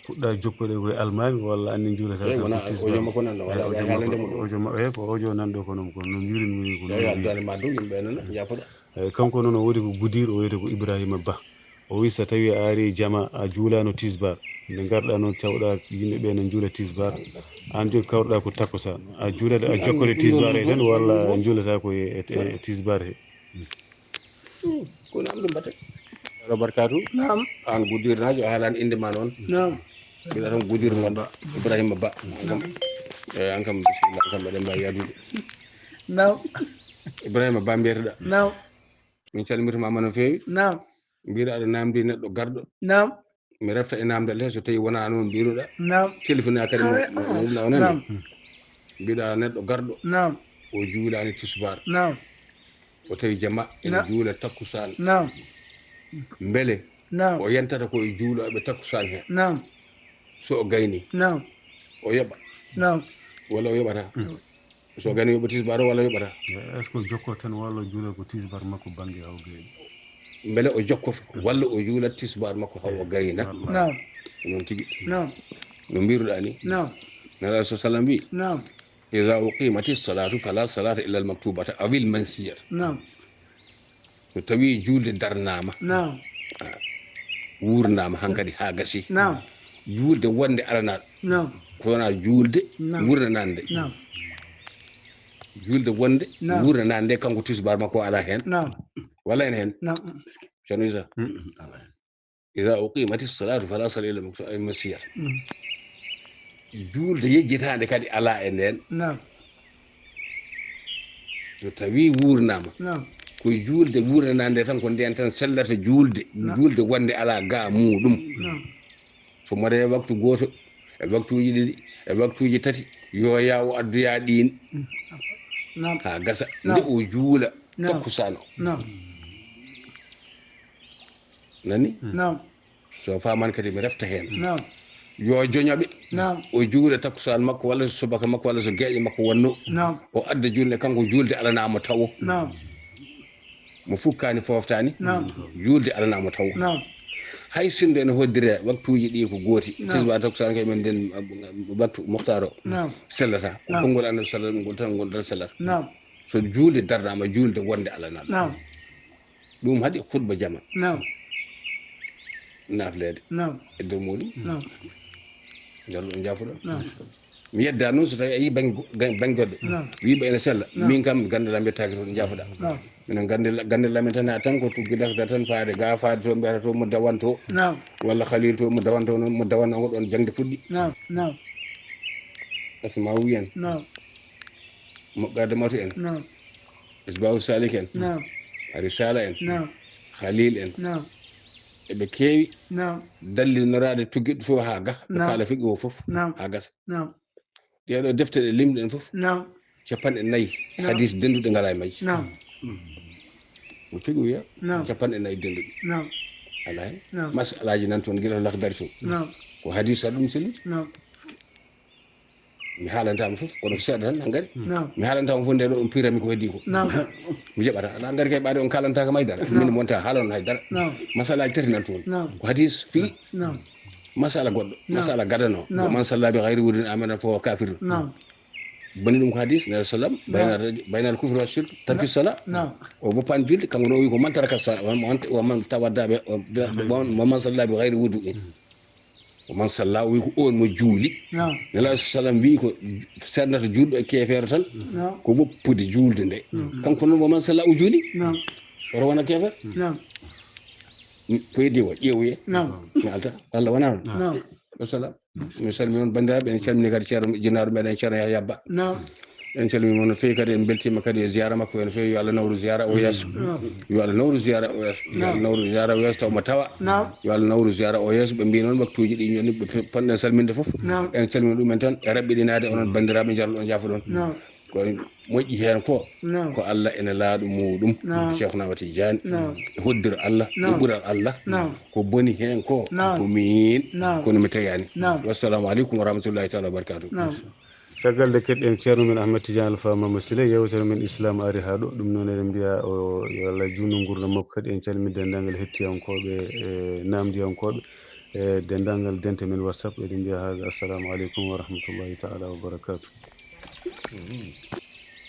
puɗɗa jokkude koye almaami walla anni njuulata Eyyi tan wona ko tisbar. Audio makko nan ɗo Eyyi, wala audio haalande makko- mo ɗum. Audio makko eyyi ko audio nanɗo kono ko no mbirin mini ko no Eyyi mbirin. Abdoulaye Madou yimɓe nana jafoɗa. Eyyi kanko noon o woodi ko gudir o wiyete ko Ibrahima Ba o wi so tawi a ari jama a juulano tisbar nde garɗa noon tawɗa yimɓe ɓe ne njuula tisbar an joni kawruɗa ko takkusaan a juulata a jokkode tisbar e tan walla njuulata ko e e- e tisbar he. Kono am ɗum mbaɗa. Robarkatu Naam. An gudirnajo a haalani inde ma noon. Naam. Mbiɗa tan godir mon. Ibrahima Ba. An kam, eyi, an kam, bisimilla, an kam, eɗen mbaawi yaadude. Naam. Ibrahima Ba mbiyeteɗaa. Naam. Min calmirtama no feewi. Naam. Mbiɗa aɗa naamndi neɗɗo garɗo. Naam. Mi refta e naamndal he, so tawi wonaa noon mbiɗuɗa. Naam. Telefoni a kadi mo, mo, mo, mo, mo, naam. Mbiɗa neɗɗo garɗo. Naam. O juulaani tisbaar. Naam. O tawi jama ene, naam, juula takkusaan. Naam. Mbele, naam, o yentata ko e juulooɓe takkusaan he? Naam. So o gayni, naam, o yoɓa? Naam. Walla o yoɓata? Mm. So o gayni, yoɓa tisbaar o walla yoɓata? Est-ce que o jokko tan walla o juula ko tisbaar makko bannge haw gayni? Mbele o jokkoto walla o juula tisbaar makko haw o gayna? Naam. Ko noon tigi. Naam. No mbiruɗaa ni? Naam. Nela so sallam wi, naam, "Iza uqimati salatu fala salata illa al maktubata awil mansiyata." Naam. So tawi juulde darnaama, naam, a, wuurnaama hankadi haa gasi. Naam. Juulde wonde alanaa. Naam. Ko wonaa juulde, naam, wuurnanaande. Naam. Juulde wonde, naam, wuurnanaande, kanko tisbaar makko alaa heen. Naam. Walla ene heen? Naam. Ceerno Isa. Mm, mm, alaa heen. "Iza uqimati salatu fala salata illa al maktubata awil mansiyata." Mm. Juulde yejjitaande kadi alaa e ndeen. Naam. So tawi wuurnaama, naam, ko juulde wuurnanaande tan, ko ndeen tan sellata juulde. Naam. Juulde wonde alaa ga muuɗum. Naam. So mbaɗee waktu gooto, e waktuuji ɗiɗi, e waktuuji tati, yo yah o addoya ɗiin. Mm. Naam. Haa gasa. Naam. Nde o juula, naam, takkusaan o. Naam. Nani? Mm. Naam. So faamaani kadi mi refta heen. Naam. Yo joñoɓe. Naam. O juula takkusaan makko walla so subaka makko walla so geeƴe makko wonnoo. Naam. O adda juulde, kanko juulde alanaa mo tawo. Naam. Mo fukkaani fooftaani. Naam. Juulde alanaa mo tawo. Naam. Hay sinno ene hoddire waktuuji ɗi ko gooti. Naam. Tisbaar, takkusaan kay men nden, uh, waktu muxtaar o. Naam. Sellata. Ko, naam, konngol Annabi sallallahu alaihi wasallam ngol tan, ngol tan sellata. Naam. So juulde darnaama, juulde wonde alanaa. Naam. Ɗum haɗi khutba jama. Naam. Nafleede. Naam. E dow muuɗum. Naam. Njalluɗo jaafuɗo. Naam. Mi yedda noon so tawi a yii bannge go-, ga-, bannge goɗɗo. Naam. Wiiɓe ene sella. Naam. Min kam gannde lam yettaaki toon jaafuɗa. Naam. Minen gannde la-, gannde lamin tan, a tan ko tuggi dakda tan faade ga, faade to mbiyata to mo dawanto. Naam. Walla Khalil to mo dawanto noon, mo dawanno ko ɗoon jaŋde fuɗɗi. Naam. Naam. Asma'u en. Naam. Muqaddamatu en. Naam. Misbahu Salik en. Naam. Risala en. Naam. Khalil en. Naam. Eɓe keewi. Naam. Dallinoraade tuggiɗo fof haa ga. Ɓe, naam, kaala fiqi o fof. Naam. Haa gasa. Naam. Ɗee ɗoo defte ɗe limɗen fof. Naam. Capanɗe nayi. Naam. Hadis dennduɗe ngalaa e majji. Naam. Ko fiqi wiya. Naam. Capanɗe nayi dennduɗe. Naam. Alaa hen. Naam. Masalaaji nan toon gila Laxdari to. Naam. Ko hadis haɗum sellude. Naam. Mi haalantaa mo fof, kono ko seeɗa tan, hankadi. Naam. Mi haalantaa mo fof, nde ɗo on pirami ko heddi ko. Naam. Mi jaɓata. Aɗa hankadi kay ɓaade on kaalantaaka may dara. Naam. Min monta haalan hay dara. Naam. Masalaaji tati nan toon. Naam. Ko hadis fii. Naam. Masala goɗɗo. Naam. Masala gadano. Naam. Wa man salla bi ghayri wudin amana fa huwa kafirun. Naam. Boni ɗum ko hadis, Nabi sallam, naam, bayna, bayna al kufri wa shirk, tarki, naam, sala. Naam. O boppan julde, kanko no o wi ko man taraka sala, wa man, wa man tawadda bi, wa, bi, wa man salla bi ghayri wudu'in. Wa man salla, o wi ko oon mo juuli. Naam. Nela sallam wi ko sernata juulɗo e keefeero tan, naam, ko woppude juulde nde. Naam. Kanko noon, wa man salla, o juuli. Naam. Oto wona keefeer. Naam. Ko heddi o, ƴeewuye. Naam. Mi alta. Walla wonaa noon? Naam. Wassalam. Mi salmini on banndiraaɓe, en calmini kadi ceerno, jinnaaɗo meɗen ceerno Yahya Ba. Naam. En calmini mo no feewi kadi, en mbeltiima kadi e ziyaara makko, en feewi yo Allah nawru ziyaara o yeeso. Naam. Yo Allah nawru ziyaara o yeeso. Yo Allah, naam, nawru ziyaara o yeeso taw mo tawa. Naam. Yo Allah nawru ziyaara o yeeso. Ɓe mbii noon waktuuji ɗi joni ɓe pe-, ponɗen salminde fof. Naam. En calmini ɗumen tan e raɓɓiɗinaade onon banndiraaɓe, njalluɗon, njaafuɗon. Naam. Ko moƴƴi heen ko, naam, ko Allah ene laaɗo muuɗum, naam, Cheikhna Ahmad Tidiane, naam, e hoddiro Allah, e, naam, ɓural Allah. Naam. Ko boni heen ko, naam, ko miin, naam, kono mi tayaani. Naam. Wassalamu aleykum wa rahmatullahi taala wa barakatuh. Naam. Caggal nde keɗɗen ceerno men Ahmad Tidiane Alpha Mama Siley, yeewtere men Islam ari haa ɗo. Ɗum noon eɗen mbiya o, yo Allah juutnu nguurndam makko, kadi en calmini denndaangal hettiyankooɓe e naamndiyankooɓe e denndaangal dente men WhatsApp. Eɗen mbiya haa ga, assalamu aleykum wa rahmatullahi taala wa barakatuh.